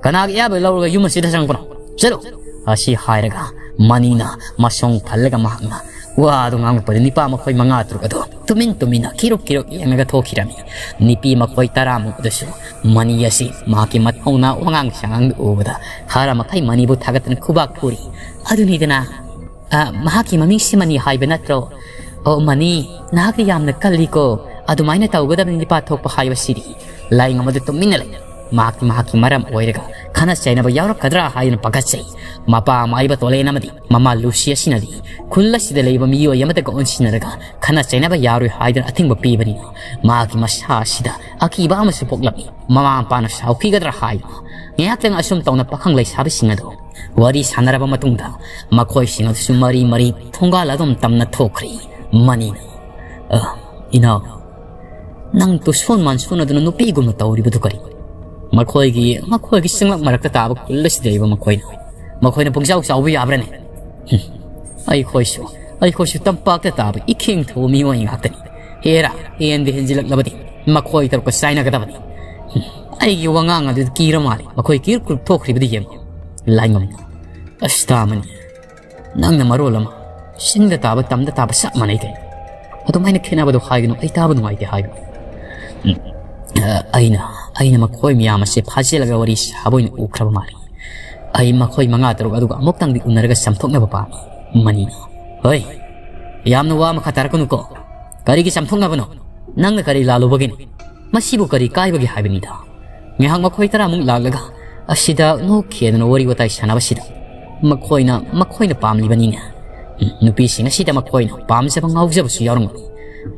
ꯀꯅꯥꯒꯤ ꯑꯌꯥꯕ ꯂꯧꯔꯒ ꯌꯨꯝ ꯑꯁꯤꯗ ꯆꯪꯉꯛꯄꯅꯣ? ꯆꯠꯂꯨ!" ꯑꯁꯤ ꯍꯥꯏꯔꯒ ꯃꯅꯤꯅ ꯃꯁꯣꯡ ꯐꯜꯂꯒ ꯃꯍꯥꯛꯅ ꯋꯥꯗꯨ ꯉꯥꯡꯂꯛꯄꯗ ꯅꯤꯄꯥ ꯃꯈꯣꯏ ꯃꯉꯥ ꯇꯔꯨꯛ ꯑꯗꯨ ꯇꯨꯃꯤꯟ ꯇꯨꯃꯤꯟꯅ ꯀꯤꯔꯨꯛ ꯀꯤꯔꯨꯛ ꯌꯦꯡꯂꯒ ꯊꯣꯛꯈꯤꯔꯝꯃꯤ꯫ ꯅꯤꯄꯤ ꯃꯈꯣꯏ ꯇꯔꯥꯃꯨꯛ ꯑꯗꯨꯁꯨ ꯃꯅꯤ ꯑꯁꯤ ꯃꯍꯥꯛꯀꯤ ꯃꯊꯧꯅꯥ ꯋꯥꯉꯥꯡ ꯁꯉꯥꯡꯗꯨ ꯎꯕꯗ ꯈꯔ ꯃꯈꯩ ꯃꯅꯤꯕꯨ ꯊꯥꯒꯠꯇꯅ ꯈꯨꯕꯥꯛ ꯈꯨꯔꯤ꯫ ꯑꯗꯨꯅꯤꯗꯅ, "ꯑ, ꯃꯍꯥꯛꯀꯤ ꯃꯃꯤꯡꯁꯤ ꯃꯅꯤ ꯍꯥꯏꯕ ꯅꯠꯇ꯭ꯔꯣ? ꯑꯣ, ꯃꯅꯤ, ꯅꯍꯥꯛꯇꯤ ꯌꯥꯝꯅ ꯀꯜꯂꯤꯀꯣ꯫ ꯑꯗꯨꯃꯥꯏꯅ ꯇꯧꯒꯗꯕꯅꯤ ꯅꯤꯄꯥ ꯊꯣꯛꯄ ꯍꯥꯏꯕꯁꯤꯗꯤ꯫" ꯂꯥꯏꯉꯝ ꯑꯗꯨ ꯇꯨꯃꯤꯟꯅ ꯂꯩ꯫ ꯃꯍꯥꯛꯀꯤ, ꯃꯍꯥꯛꯀꯤ ꯃꯔꯝ ꯑꯣꯏꯔꯒ ꯈꯠꯅ ꯆꯩꯅꯕ ꯌꯥꯎꯔꯛꯀꯗ꯭ꯔꯥ ꯍꯥꯏꯗꯨꯅ ꯄꯥꯈꯠꯆꯩ꯫ ꯃꯄꯥ ꯃꯥꯏꯕ ꯇꯣꯂꯦꯟ ꯑꯃꯗꯤ ꯃꯃꯥ ꯂꯨꯁꯤ ꯑꯁꯤꯅꯗꯤ ꯈꯨꯜ ꯑꯁꯤꯗ ꯂꯩꯕ ꯃꯤꯑꯣꯏ ꯑꯃꯠꯇꯒ ꯑꯣꯟꯁꯤꯟꯅꯔꯒ ꯈꯠꯅ ꯆꯩꯅꯕ ꯌꯥꯔꯣꯏ ꯍꯥꯏꯗꯨꯅ ꯑꯊꯤꯡꯕ ꯄꯤꯕꯅꯤꯅ ꯃꯍꯥꯛꯀꯤ ꯃꯁꯥ ꯑꯁꯤꯗ ꯑꯀꯤꯕ ꯑꯃꯁꯨ ꯄꯣꯛꯂꯝꯃꯤ꯫ ꯃꯃꯥ ꯃꯄꯥꯅ ꯁꯥꯎꯈꯤꯒꯗ꯭ꯔꯥ ꯍꯥꯏꯗꯨꯅ ꯉꯥꯏꯍꯥꯛꯇꯪ ꯑꯁꯨꯝ ꯇꯧꯅ ꯄꯥꯈꯪ ꯂꯩꯁꯥꯕꯤꯁꯤꯡ ꯑꯗꯨ ꯋꯥꯔꯤ ꯁꯥꯟꯅꯔꯕ ꯃꯇꯨꯡꯗ ꯃꯈꯣꯏꯁꯤꯡ ꯑꯗꯨꯁꯨ ꯃꯔꯤ ꯃꯔꯤ ꯊꯣꯡꯒꯥꯜ ꯑꯗꯨꯝ ꯇꯝꯅ ꯊꯣꯛꯈ꯭ꯔꯤ꯫ ꯃꯅꯤꯅ, "ꯑ, ꯏꯅꯥꯎ, ꯅꯪ ꯇꯨꯁꯣꯟ ꯃꯥꯟꯁꯣꯟꯅꯗꯨꯅ ꯅꯨꯄꯤꯒꯨꯝꯅ ꯇꯧꯔꯤꯕꯗꯨ ꯀꯔꯤ? ꯃꯈꯣꯏꯒꯤ ꯃꯈꯣꯏꯒꯤ ꯆꯤꯡꯂꯛ ꯃꯔꯛꯇ ꯇꯥꯕ ꯈꯨꯜ ꯑꯁꯤꯗ ꯂꯩꯕ ꯃꯈꯣꯏꯅ ꯃꯈꯣꯏꯅ ꯄꯨꯡꯆꯥꯎ ꯆꯥꯎꯕ ꯌꯥꯕ꯭ꯔꯅꯦ? ꯍꯨꯝ, ꯑꯩꯈꯣꯏꯁꯨ ꯑꯩꯈꯣꯏꯁꯨ ꯇꯝꯄꯥꯛꯇ ꯇꯥꯕ ꯏꯈꯦꯡ ꯊꯧꯕ ꯃꯤꯑꯣꯏ ꯉꯥꯛꯇꯅꯤ꯫ ꯍꯦꯔꯥ, ꯍꯦꯟꯗ ꯍꯦꯟꯖꯤꯜꯂꯛꯂꯕꯗꯤ ꯃꯈꯣꯏ ꯇꯔꯨꯛꯀ ꯆꯥꯏꯅꯒꯗꯕꯅꯤ꯫ ꯍꯨꯝ, ꯑꯩꯒꯤ ꯋꯥꯉꯥꯡ ꯑꯗꯨꯗ ꯀꯤꯔ ꯃꯥꯜꯂꯦ꯫ ꯃꯈꯣꯏ ꯀꯤꯔ ꯀꯨꯔ ꯊꯣꯛꯈ꯭ꯔꯤꯕꯗꯨ ꯌꯦꯡꯉꯨ꯫ ꯂꯥꯏꯉꯝꯅ, ꯑꯁ ꯇꯥꯃꯅꯤ, ꯅꯪꯅ ꯃꯔꯣꯜ ꯑꯃ ꯆꯤꯡꯗ ꯇꯥꯕ ꯇꯝꯗ ꯇꯥꯕ ꯆꯞ ꯃꯥꯟꯅꯩ ꯀꯩꯅꯣ꯫ ꯑꯗꯨꯃꯥꯏꯅ ꯈꯦꯠꯅꯕꯗꯣ ꯍꯥꯏꯒꯅꯨ, ꯑꯩ ꯇꯥꯕ ꯅꯨꯡꯉꯥꯏꯇꯦ ꯍꯥꯏꯕ꯫ ꯎꯝ, ꯑ, ꯑꯩꯅ ꯑꯩꯅ ꯃꯈꯣꯏ ꯃꯌꯥꯝ ꯑꯁꯦ ꯐꯥꯖꯤꯜꯂꯒ ꯋꯥꯔꯤ ꯁꯥꯕ ꯑꯣꯏꯅ ꯎꯈ꯭ꯔꯕ ꯃꯥꯜꯂꯤ꯫ ꯑꯩ ꯃꯈꯣꯏ ꯃꯉꯥ ꯇꯔꯨꯛ ꯑꯗꯨꯒ ꯑꯃꯨꯛꯇꯪꯗꯤ ꯎꯅꯔꯒ ꯆꯥꯝꯊꯣꯛꯅꯕ ꯄꯥꯝꯃꯤ꯫ ꯃꯅꯤꯅ, ꯍꯣꯏ, ꯌꯥꯝꯅ ꯋꯥ ꯃꯈꯥ ꯇꯥꯔꯛꯀꯅꯨꯀꯣ꯫ ꯀꯔꯤꯒꯤ ꯆꯥꯝꯊꯣꯛꯅꯕꯅꯣ? ꯅꯪꯅ ꯀꯔꯤ ꯂꯥꯜꯂꯨꯕꯒꯤꯅꯣ? ꯃꯁꯤꯕꯨ ꯀꯔꯤ ꯀꯥꯏꯕꯒꯦ ꯍꯥꯏꯕꯅꯤꯗ? ꯉꯥꯏꯍꯥꯛ ꯃꯈꯣꯏ ꯇꯔꯥꯃꯨꯛ ꯂꯥꯛꯂꯒ ꯑꯁꯤꯗ ꯅꯣꯛꯈꯤꯗꯅ ꯋꯥꯔꯤ ꯋꯥꯇꯥꯏ ꯁꯥꯟꯅꯕꯁꯤꯗ ꯃꯈꯣꯏꯅ ꯃꯈꯣꯏꯅ ꯄꯥꯝꯂꯤꯕꯅꯤꯅꯦ꯫ ꯎꯝ, ꯅꯨꯄꯤꯁꯤꯡ ꯑꯁꯤꯗ ꯃꯈꯣꯏꯅ ꯄꯥꯝꯖꯕ ꯉꯥꯎꯖꯕꯁꯨ ꯌꯥꯎꯔꯝꯒꯅꯤ꯫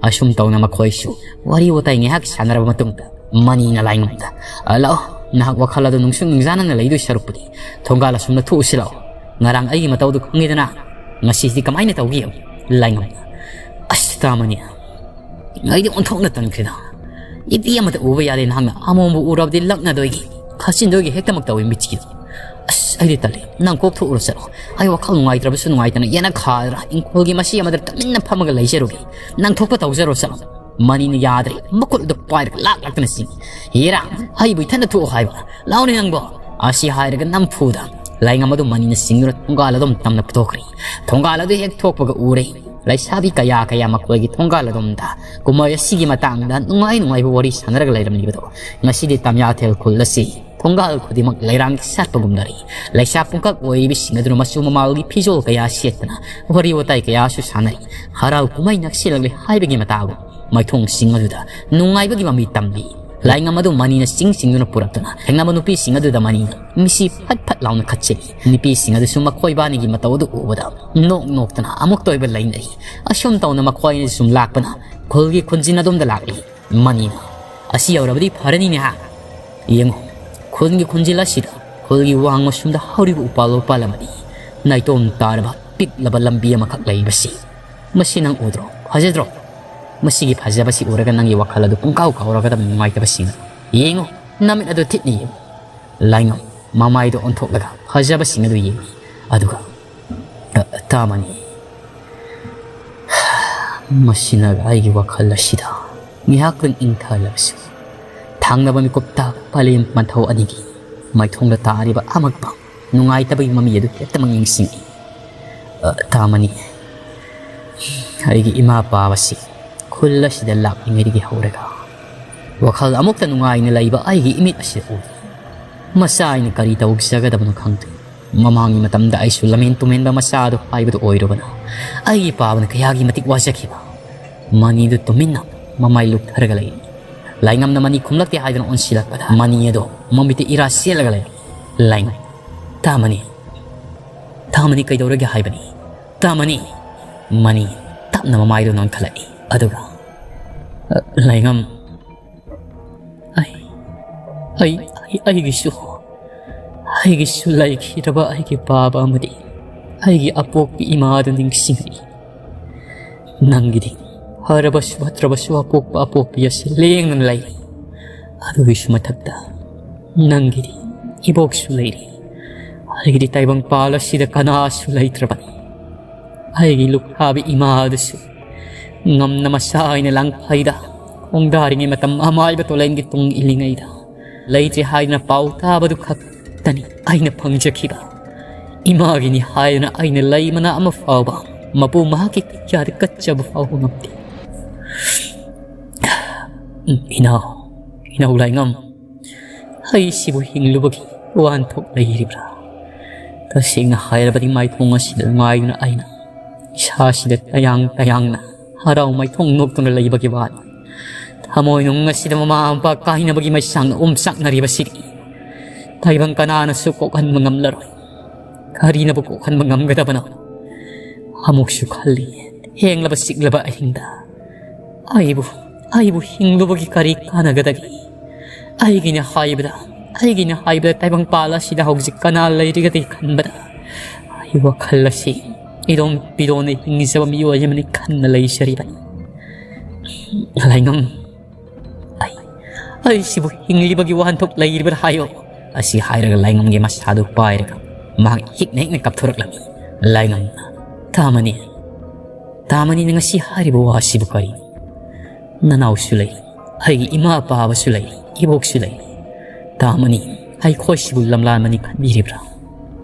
ꯑꯁꯨꯝ ꯇꯧꯅ ꯃꯈꯣꯏꯁꯨ ꯋꯥꯔꯤ ꯋꯥꯇꯥꯏ ꯉꯥꯏꯍꯥꯛ ꯁꯥꯟꯅꯔꯕ ꯃꯇꯨꯡꯗ ꯃꯅꯤꯅ ꯂꯥꯏꯉꯝꯗ, "ꯑ, ꯂꯥꯛꯑꯣ, ꯅꯍꯥꯛ ꯋꯥꯈꯜ ꯑꯗꯨ ꯅꯨꯡꯁꯨꯛ ꯅꯨꯡꯖꯥꯅꯅ ꯂꯩꯗꯣꯏ ꯁꯔꯨꯛꯄꯨꯗꯤ ꯊꯣꯡꯒꯥꯜ ꯑꯁꯨꯝꯅ ꯊꯣꯛꯎꯁꯤ ꯂꯥꯛꯑꯣ꯫ ꯉꯔꯥꯡ ꯑꯩꯒꯤ ꯃꯇꯧꯗꯨ ꯈꯪꯉꯤꯗꯅ, ꯉꯁꯤꯗꯤ ꯀꯃꯥꯏꯅ ꯇꯧꯒꯦ ꯌꯦꯡꯉꯨ꯫" ꯂꯥꯏꯉꯝꯗ, "ꯑꯁ ꯇꯥꯃꯅꯤ, ꯑꯩꯗꯤ ꯑꯣꯟꯊꯣꯛꯅ ꯇꯟꯈ꯭ꯔꯦꯗ꯫ ꯏꯄꯤ ꯑꯃꯇ ꯎꯕ ꯌꯥꯗꯦ, ꯅꯍꯥꯛꯅ ꯑꯃꯣꯝꯕꯨ ꯎꯔꯕꯗꯤ ꯂꯛꯅꯗꯣꯏꯒꯤ, ꯈꯥꯆꯤꯟꯗꯣꯏꯒꯤ ꯍꯦꯛꯇꯃꯛ ꯇꯧꯏ ꯃꯤꯠꯁꯤꯗ꯫ ꯑꯁ, ꯑꯩꯗꯤ ꯇꯜꯂꯦ, ꯅꯪ ꯀꯣꯛ ꯊꯣꯛꯎꯔꯣ ꯆꯠꯂꯣ, ꯑꯩ ꯋꯥꯈꯜ ꯅꯨꯡꯉꯥꯏꯇ꯭ꯔꯕꯁꯨ ꯅꯨꯡꯉꯥꯏꯇꯅ ꯌꯦꯅꯈꯥꯗ꯭ꯔꯥ ꯏꯪꯈꯣꯜꯒꯤ ꯃꯁꯤ ꯑꯃꯗ ꯇꯨꯃꯤꯟꯅ ꯐꯝꯃꯒ ꯂꯩꯖꯔꯨꯒꯦ, ꯅꯪ ꯊꯣꯛꯄ ꯇꯧꯖꯔꯣ ꯆꯠꯂꯣ꯫" ꯃꯅꯤꯅ ꯌꯥꯗ꯭ꯔꯦ, ꯃꯈꯨꯠ ꯑꯗꯨ ꯄꯥꯏꯔꯒ ꯂꯥꯛ ꯂꯥꯛꯇꯅ ꯆꯤꯡꯏ꯫ "ꯍꯦꯔꯥ, ꯑꯩꯕꯨ ꯏꯊꯟꯗ ꯊꯣꯛꯑꯣ ꯍꯥꯏꯕ? ꯂꯥꯎꯅꯦ ꯅꯪꯕꯣ!" ꯑꯁꯤ ꯍꯥꯏꯔꯒ ꯅꯝꯐꯨꯗ ꯂꯥꯏꯉꯝ ꯑꯗꯨ ꯃꯅꯤꯅ ꯆꯤꯡꯗꯨꯅ ꯊꯣꯡꯒꯥꯜ ꯑꯗꯣꯝ ꯇꯝꯅ ꯄꯨꯊꯣꯛꯈ꯭ꯔꯦ꯫ ꯊꯣꯡꯒꯥꯜ ꯑꯗꯨ ꯍꯦꯛ ꯊꯣꯛꯄꯒ ꯎꯔꯦ, ꯂꯩꯁꯥꯕꯤ ꯀꯌꯥ ꯀꯌꯥ ꯃꯈꯣꯏꯒꯤ ꯊꯣꯡꯒꯥꯜ ꯑꯗꯣꯝꯗ ꯀꯨꯝꯍꯩ ꯑꯁꯤꯒꯤ ꯃꯇꯥꯡꯗ ꯅꯨꯡꯉꯥꯏ ꯅꯨꯡꯉꯥꯏꯕ ꯋꯥꯔꯤ ꯁꯥꯟꯅꯔꯒ ꯂꯩꯔꯝꯂꯤꯕꯗꯣ꯫ ꯉꯁꯤꯗꯤ ꯇꯝꯌꯥꯊꯦꯜ ꯈꯨꯜ ꯑꯁꯤ ꯊꯣꯡꯒꯥꯜ ꯈꯨꯗꯤꯡꯃꯛ ꯂꯩꯔꯥꯡꯒꯤ ꯁꯥꯠꯄꯒꯨꯝꯅꯔꯤ꯫ ꯂꯩꯁꯥ ꯄꯨꯡꯀꯛ ꯑꯣꯏꯔꯤꯕꯁꯤꯡ ꯑꯗꯨꯅ ꯃꯆꯨ ꯃꯃꯥꯜꯒꯤ ꯐꯤꯖꯣꯜ ꯀꯌꯥ ꯁꯦꯠꯇꯅ ꯋꯥꯔꯤ ꯋꯥꯇꯥꯏ ꯀꯌꯥꯁꯨ ꯁꯥꯟꯅꯔꯤ꯫ ꯍꯔꯥꯎ ꯀꯨꯝꯍꯩ ꯅꯛꯁꯤꯜꯂꯛꯂꯦ ꯍꯥꯏꯕꯒꯤ ꯃꯇꯥꯒꯨꯝ ꯃꯥꯏꯊꯣꯡꯁꯤꯡ ꯑꯗꯨꯗ ꯅꯨꯡꯉꯥꯏꯕꯒꯤ ꯃꯃꯤ ꯇꯝꯂꯤ꯫ ꯂꯥꯏꯉꯝ ꯑꯗꯨ ꯃꯅꯤꯅ ꯆꯤꯡ ꯆꯤꯡꯗꯨꯅ ꯄꯨꯔꯛꯇꯨꯅ ꯊꯦꯡꯅꯕ ꯅꯨꯄꯤꯁꯤꯡ ꯑꯗꯨꯗ ꯃꯅꯤꯅ ꯃꯤꯁꯤ ꯐꯠ ꯐꯠ ꯂꯥꯎꯅ ꯈꯠꯆꯤꯜꯂꯤ꯫ ꯅꯨꯄꯤꯁꯤꯡ ꯑꯗꯨꯁꯨ ꯃꯈꯣꯏꯕꯥꯅꯤꯒꯤ ꯃꯇꯧ ꯑꯗꯨ ꯎꯕꯗ ꯅꯣꯛ ꯅꯣꯛꯇꯅ ꯑꯃꯨꯛꯇ ꯑꯣꯏꯕ ꯂꯩꯅꯔꯤ꯫ ꯑꯁꯨꯝ ꯇꯧꯅ ꯃꯈꯣꯏ ꯑꯅꯤ ꯁꯨꯝ ꯂꯥꯛꯄꯅ ꯈꯨꯜꯒꯤ ꯈꯨꯟꯖꯤꯟ ꯑꯗꯣꯝꯗ ꯂꯥꯛꯂꯤ꯫ ꯃꯅꯤꯅ, "ꯑꯁꯤ ꯌꯧꯔꯕꯗꯤ ꯐꯔꯅꯤꯅꯦ ꯍꯥ? ꯌꯦꯡꯉꯨ, ꯈꯨꯜꯒꯤ ꯈꯨꯟꯖꯤꯜ ꯑꯁꯤꯗ ꯈꯨꯜꯒꯤ ꯋꯥꯡ ꯃꯁꯨꯝꯗ ꯍꯧꯔꯤꯕ ꯎꯄꯥꯜ ꯋꯥꯄꯥꯜ ꯑꯃꯗꯤ ꯅꯥꯏꯇꯣꯝ ꯇꯥꯔꯕ ꯄꯤꯛꯂꯕ ꯂꯝꯕꯤ ꯑꯃꯈꯛ ꯂꯩꯕꯁꯤ꯫ ꯃꯁꯤ ꯅꯪ ꯎꯗ꯭ꯔꯣ? ꯐꯖꯗ꯭ꯔꯣ? ꯃꯁꯤꯒꯤ ꯐꯖꯕꯁꯤ ꯎꯔꯒ ꯅꯪꯒꯤ ꯋꯥꯈꯜ ꯑꯗꯨ ꯄꯨꯡꯀꯥꯎ ꯀꯥꯎꯔꯒꯗꯕ ꯅꯨꯡꯉꯥꯏꯇꯕꯁꯤꯡ꯫ ꯌꯦꯡꯉꯨ, "ꯅꯃꯤꯠ ꯑꯗꯨ ꯊꯤꯠꯅ ꯌꯦꯡꯉꯨ꯫" ꯂꯥꯏꯉꯝ ꯃꯃꯥꯏꯗꯨ ꯑꯣꯟꯊꯣꯛꯂꯒ ꯐꯖꯕꯁꯤꯡ ꯑꯗꯨ ꯌꯦꯡꯉꯤ꯫ ꯑꯗꯨꯒ, "ꯑ, ꯇꯥꯃꯅꯤ, ꯃꯁꯤꯅ ꯑꯩꯒꯤ ꯋꯥꯈꯜ ꯑꯁꯤꯗ ꯉꯥꯏꯍꯥꯛꯇꯪ ꯏꯪꯊꯍꯜꯂꯕꯁꯨ, ꯊꯥꯡꯅꯕ ꯃꯤꯀꯨꯞꯇ ꯄꯂꯦꯝ ꯃꯊꯧ ꯑꯅꯤꯒꯤ ꯃꯥꯏꯊꯣꯡꯗ ꯇꯥꯔꯤꯕ ꯑꯃꯛꯄ ꯅꯨꯡꯉꯥꯏꯇꯕꯒꯤ ꯃꯃꯤ ꯑꯗꯨ ꯍꯦꯛꯇꯃꯛ ꯅꯤꯡꯁꯤꯡꯏ꯫ ꯑ, ꯇꯥꯃꯅꯤ, ꯑꯩꯒꯤ ꯏꯃꯥ ꯄꯥꯕꯁꯤ ꯈꯨꯜ ꯑꯁꯤꯗ ꯂꯥꯛꯂꯤꯉꯩꯗꯒꯤ ꯍꯧꯔꯒ ꯋꯥꯈꯜ ꯑꯃꯨꯛꯇ ꯅꯨꯡꯉꯥꯏꯅ ꯂꯩꯕ ꯑꯩꯒꯤ ꯏꯃꯤꯠ ꯑꯁꯤꯗ ꯎꯗꯦ꯫ ꯃꯆꯥ ꯑꯩꯅ ꯀꯔꯤ ꯇꯧꯖꯒꯗꯕꯅꯣ ꯈꯪꯗꯦ꯫ ꯃꯃꯥꯡꯒꯤ ꯃꯇꯝꯗ ꯑꯩꯁꯨ ꯂꯝꯍꯦꯟ ꯇꯨꯝꯍꯦꯟꯕ ꯃꯆꯥ ꯑꯗꯨ ꯍꯥꯏꯕꯗꯨ ꯑꯣꯏꯔꯨꯕꯅ ꯑꯩꯒꯤ ꯄꯥꯕꯅ ꯀꯌꯥꯒꯤ ꯃꯇꯤꯛ ꯋꯥꯖꯈꯤꯕ꯫ ꯃꯅꯤꯗꯨ ꯇꯨꯃꯤꯟꯅ ꯃꯃꯥꯏ ꯂꯨꯞꯊꯔꯒ ꯂꯩꯔꯤ꯫ ꯂꯥꯏꯉꯝꯅ ꯃꯅꯤ ꯈꯨꯝꯂꯛꯇꯦ ꯍꯥꯏꯗꯨꯅ ꯑꯣꯟꯁꯤꯜꯂꯛꯄꯗ ꯃꯅꯤ ꯑꯗꯨ ꯃꯃꯤꯠꯇ ꯏꯔꯥ ꯆꯦꯜꯂꯒ ꯂꯩꯔꯝꯃꯤ꯫ ꯂꯥꯏꯉꯝ, "ꯇꯥꯃꯅꯤ, ꯇꯥꯃꯅꯤ ꯀꯩꯗꯧꯔꯒꯦ ꯍꯥꯏꯕꯅꯤ? ꯇꯥꯃꯅꯤ!" ꯃꯅꯤ ꯇꯞꯅ ꯃꯃꯥꯏꯗꯨ ꯅꯣꯟꯈꯠꯂꯛꯏ꯫ ꯑꯗꯨꯒ, "ꯑ, ꯂꯥꯏꯉꯝ, ꯑꯩ, ꯑꯩ, ꯑꯩ, ꯑꯩꯒꯤꯁꯨ, ꯑꯩꯒꯤꯁꯨ ꯂꯩꯈꯤꯗ꯭ꯔꯕ ꯑꯩꯒꯤ ꯄꯥꯕ ꯑꯃꯗꯤ ꯑꯩꯒꯤ ꯑꯄꯣꯛꯄꯤ ꯏꯃꯥꯗꯨ ꯅꯤꯡꯁꯤꯡꯉꯛꯏ꯫ ꯅꯪꯒꯤꯗꯤ ꯐꯔꯕꯁꯨ ꯐꯠꯇ꯭ꯔꯕꯁꯨ ꯑꯄꯣꯛꯄ ꯑꯄꯣꯛꯄꯤ ꯑꯁꯤ ꯂꯦꯡꯗꯅ ꯂꯩꯔꯤ꯫ ꯑꯗꯨꯒꯤꯁꯨ ꯃꯊꯛꯇ ꯅꯪꯒꯤꯗꯤ ꯏꯕꯣꯛꯁꯨ ꯂꯩꯔꯤ꯫ ꯑꯩꯒꯤꯗꯤ ꯇꯥꯏꯕꯪꯄꯥꯜ ꯑꯁꯤꯗ ꯀꯅꯥꯁꯨ ꯂꯩꯇ꯭ꯔꯕꯅꯤ꯫ ꯑꯩꯒꯤ ꯂꯨꯈ꯭ꯔꯥꯕꯤ ꯏꯃꯥ ꯑꯗꯨꯁꯨ ꯉꯝꯅ ꯃꯁꯥ ꯑꯩꯅ ꯂꯥꯡꯐꯩꯗ ꯈꯣꯡꯗꯥꯔꯤꯉꯩ ꯃꯇꯝ ꯑꯃꯥꯏꯕ ꯇꯣꯂꯦꯟꯒꯤ ꯇꯨꯡ ꯏꯜꯂꯤꯉꯩꯗ ꯂꯩꯇ꯭ꯔꯦ ꯍꯥꯏꯗꯨꯅ ꯄꯥꯎ ꯇꯥꯕꯗꯨ ꯈꯛꯇꯅꯤ ꯑꯩꯅ ꯐꯪꯖꯈꯤꯕ꯫ ꯏꯃꯥꯒꯤꯅꯤ ꯍꯥꯏꯗꯨꯅ ꯑꯩꯅ ꯂꯩ ꯃꯅꯥ ꯑꯃ ꯐꯥꯎꯕ ꯃꯄꯨ ꯃꯍꯥꯛꯀꯤ ꯈꯨꯠꯌꯥꯗ ꯀꯠꯆꯕ ꯐꯥꯎꯕ ꯉꯝꯗꯦ꯫ ꯏꯅꯥꯎ, ꯏꯅꯥꯎ ꯂꯥꯏꯉꯝ, ꯑꯩꯁꯤꯕꯨ ꯍꯤꯡꯂꯨꯕꯒꯤ ꯋꯥꯍꯟꯊꯣꯛ ꯂꯩꯔꯤꯕ꯭ꯔꯥ? ꯇꯁꯦꯡꯅ ꯍꯥꯏꯔꯕꯗꯤ ꯃꯥꯏꯊꯣꯡ ꯑꯁꯤꯗ ꯉꯥꯏꯗꯨꯅ ꯑꯩꯅ ꯏꯁꯥꯁꯤꯗ ꯇꯌꯥꯡ ꯇꯌꯥꯡꯅ ꯍꯔꯥꯎ ꯃꯥꯏꯊꯣꯡ ꯅꯣꯛꯇꯨꯅ ꯂꯩꯕꯒꯤ ꯋꯥꯅꯤ꯫ ꯊꯃꯣꯏꯅꯨꯡ ꯑꯁꯤꯗ ꯃꯃꯥ ꯃꯄꯥ ꯀꯥꯏꯅꯕꯒꯤ ꯃꯩꯁꯥꯡꯅ ꯑꯣꯝꯆꯥꯛꯅꯔꯤꯕꯁꯤꯗꯤ ꯇꯥꯏꯕꯪ ꯀꯅꯥꯅꯁꯨ ꯀꯣꯛꯍꯟꯕ ꯉꯝꯂꯔꯣꯏ꯫ ꯀꯔꯤꯅꯕꯨ ꯀꯣꯛꯍꯟꯕ ꯉꯝꯒꯗꯕꯅꯣ? ꯑꯃꯨꯛꯁꯨ ꯈꯜꯂꯤ, ꯍꯦꯡꯂꯕ ꯁꯤꯛꯂꯕ ꯑꯍꯤꯡꯗ ꯑꯩꯕꯨ, ꯑꯩꯕꯨ ꯍꯤꯡꯂꯨꯕꯒꯤ ꯀꯔꯤ ꯀꯥꯟꯅꯒꯗꯒꯦ? ꯑꯩꯒꯤꯅ ꯍꯥꯏꯕꯗ, ꯑꯩꯒꯤꯅ ꯍꯥꯏꯕꯗ ꯇꯥꯏꯕꯪꯄꯥꯜ ꯑꯁꯤꯗ ꯍꯧꯖꯤꯛ ꯀꯅꯥ ꯂꯩꯔꯤꯒꯗꯤ ꯈꯟꯕꯗ ꯑꯩ ꯋꯥꯈꯜ ꯑꯁꯤ ꯏꯔꯣꯝ ꯄꯤꯔꯣꯟꯅ ꯍꯤꯡꯖꯕ ꯃꯤꯑꯣꯏ ꯑꯃꯅꯤ ꯈꯟꯅ ꯂꯩꯖꯔꯤꯕꯅꯤ꯫ ꯂꯥꯏꯉꯝ, ꯑꯩ, ꯑꯩꯁꯤꯕꯨ ꯍꯤꯡꯂꯤꯕꯒꯤ ꯋꯥꯍꯟꯊꯣꯛ ꯂꯩꯔꯤꯕ꯭ꯔꯥ ꯍꯥꯏꯌꯣ꯫ ꯑꯁꯤ ꯍꯥꯏꯔꯒ ꯂꯥꯏꯉꯝꯒꯤ ꯃꯁꯥꯗꯨ ꯄꯥꯏꯔꯒ ꯃꯍꯥꯛ ꯍꯤꯛꯅ ꯍꯤꯛꯅ ꯀꯞꯊꯣꯔꯛꯂꯝꯃꯤ꯫ ꯂꯥꯏꯉꯝꯅ, "ꯇꯥꯃꯅꯤ, ꯇꯥꯃꯅꯤ, ꯅꯪ ꯉꯁꯤ ꯍꯥꯏꯔꯤꯕ ꯋꯥꯁꯤꯕꯨ ꯀꯔꯤꯅꯣ? ꯅꯅꯥꯎꯁꯨ ꯂꯩ, ꯑꯩꯒꯤ ꯏꯃꯥ ꯄꯥꯕꯁꯨ ꯂꯩ, ꯏꯕꯣꯛꯁꯨ ꯂꯩ꯫ ꯇꯥꯃꯅꯤ, ꯑꯩꯈꯣꯏꯁꯤꯕꯨ ꯂꯝꯂꯥꯟꯕꯅꯤ ꯈꯟꯕꯤꯔꯤꯕ꯭ꯔꯥ?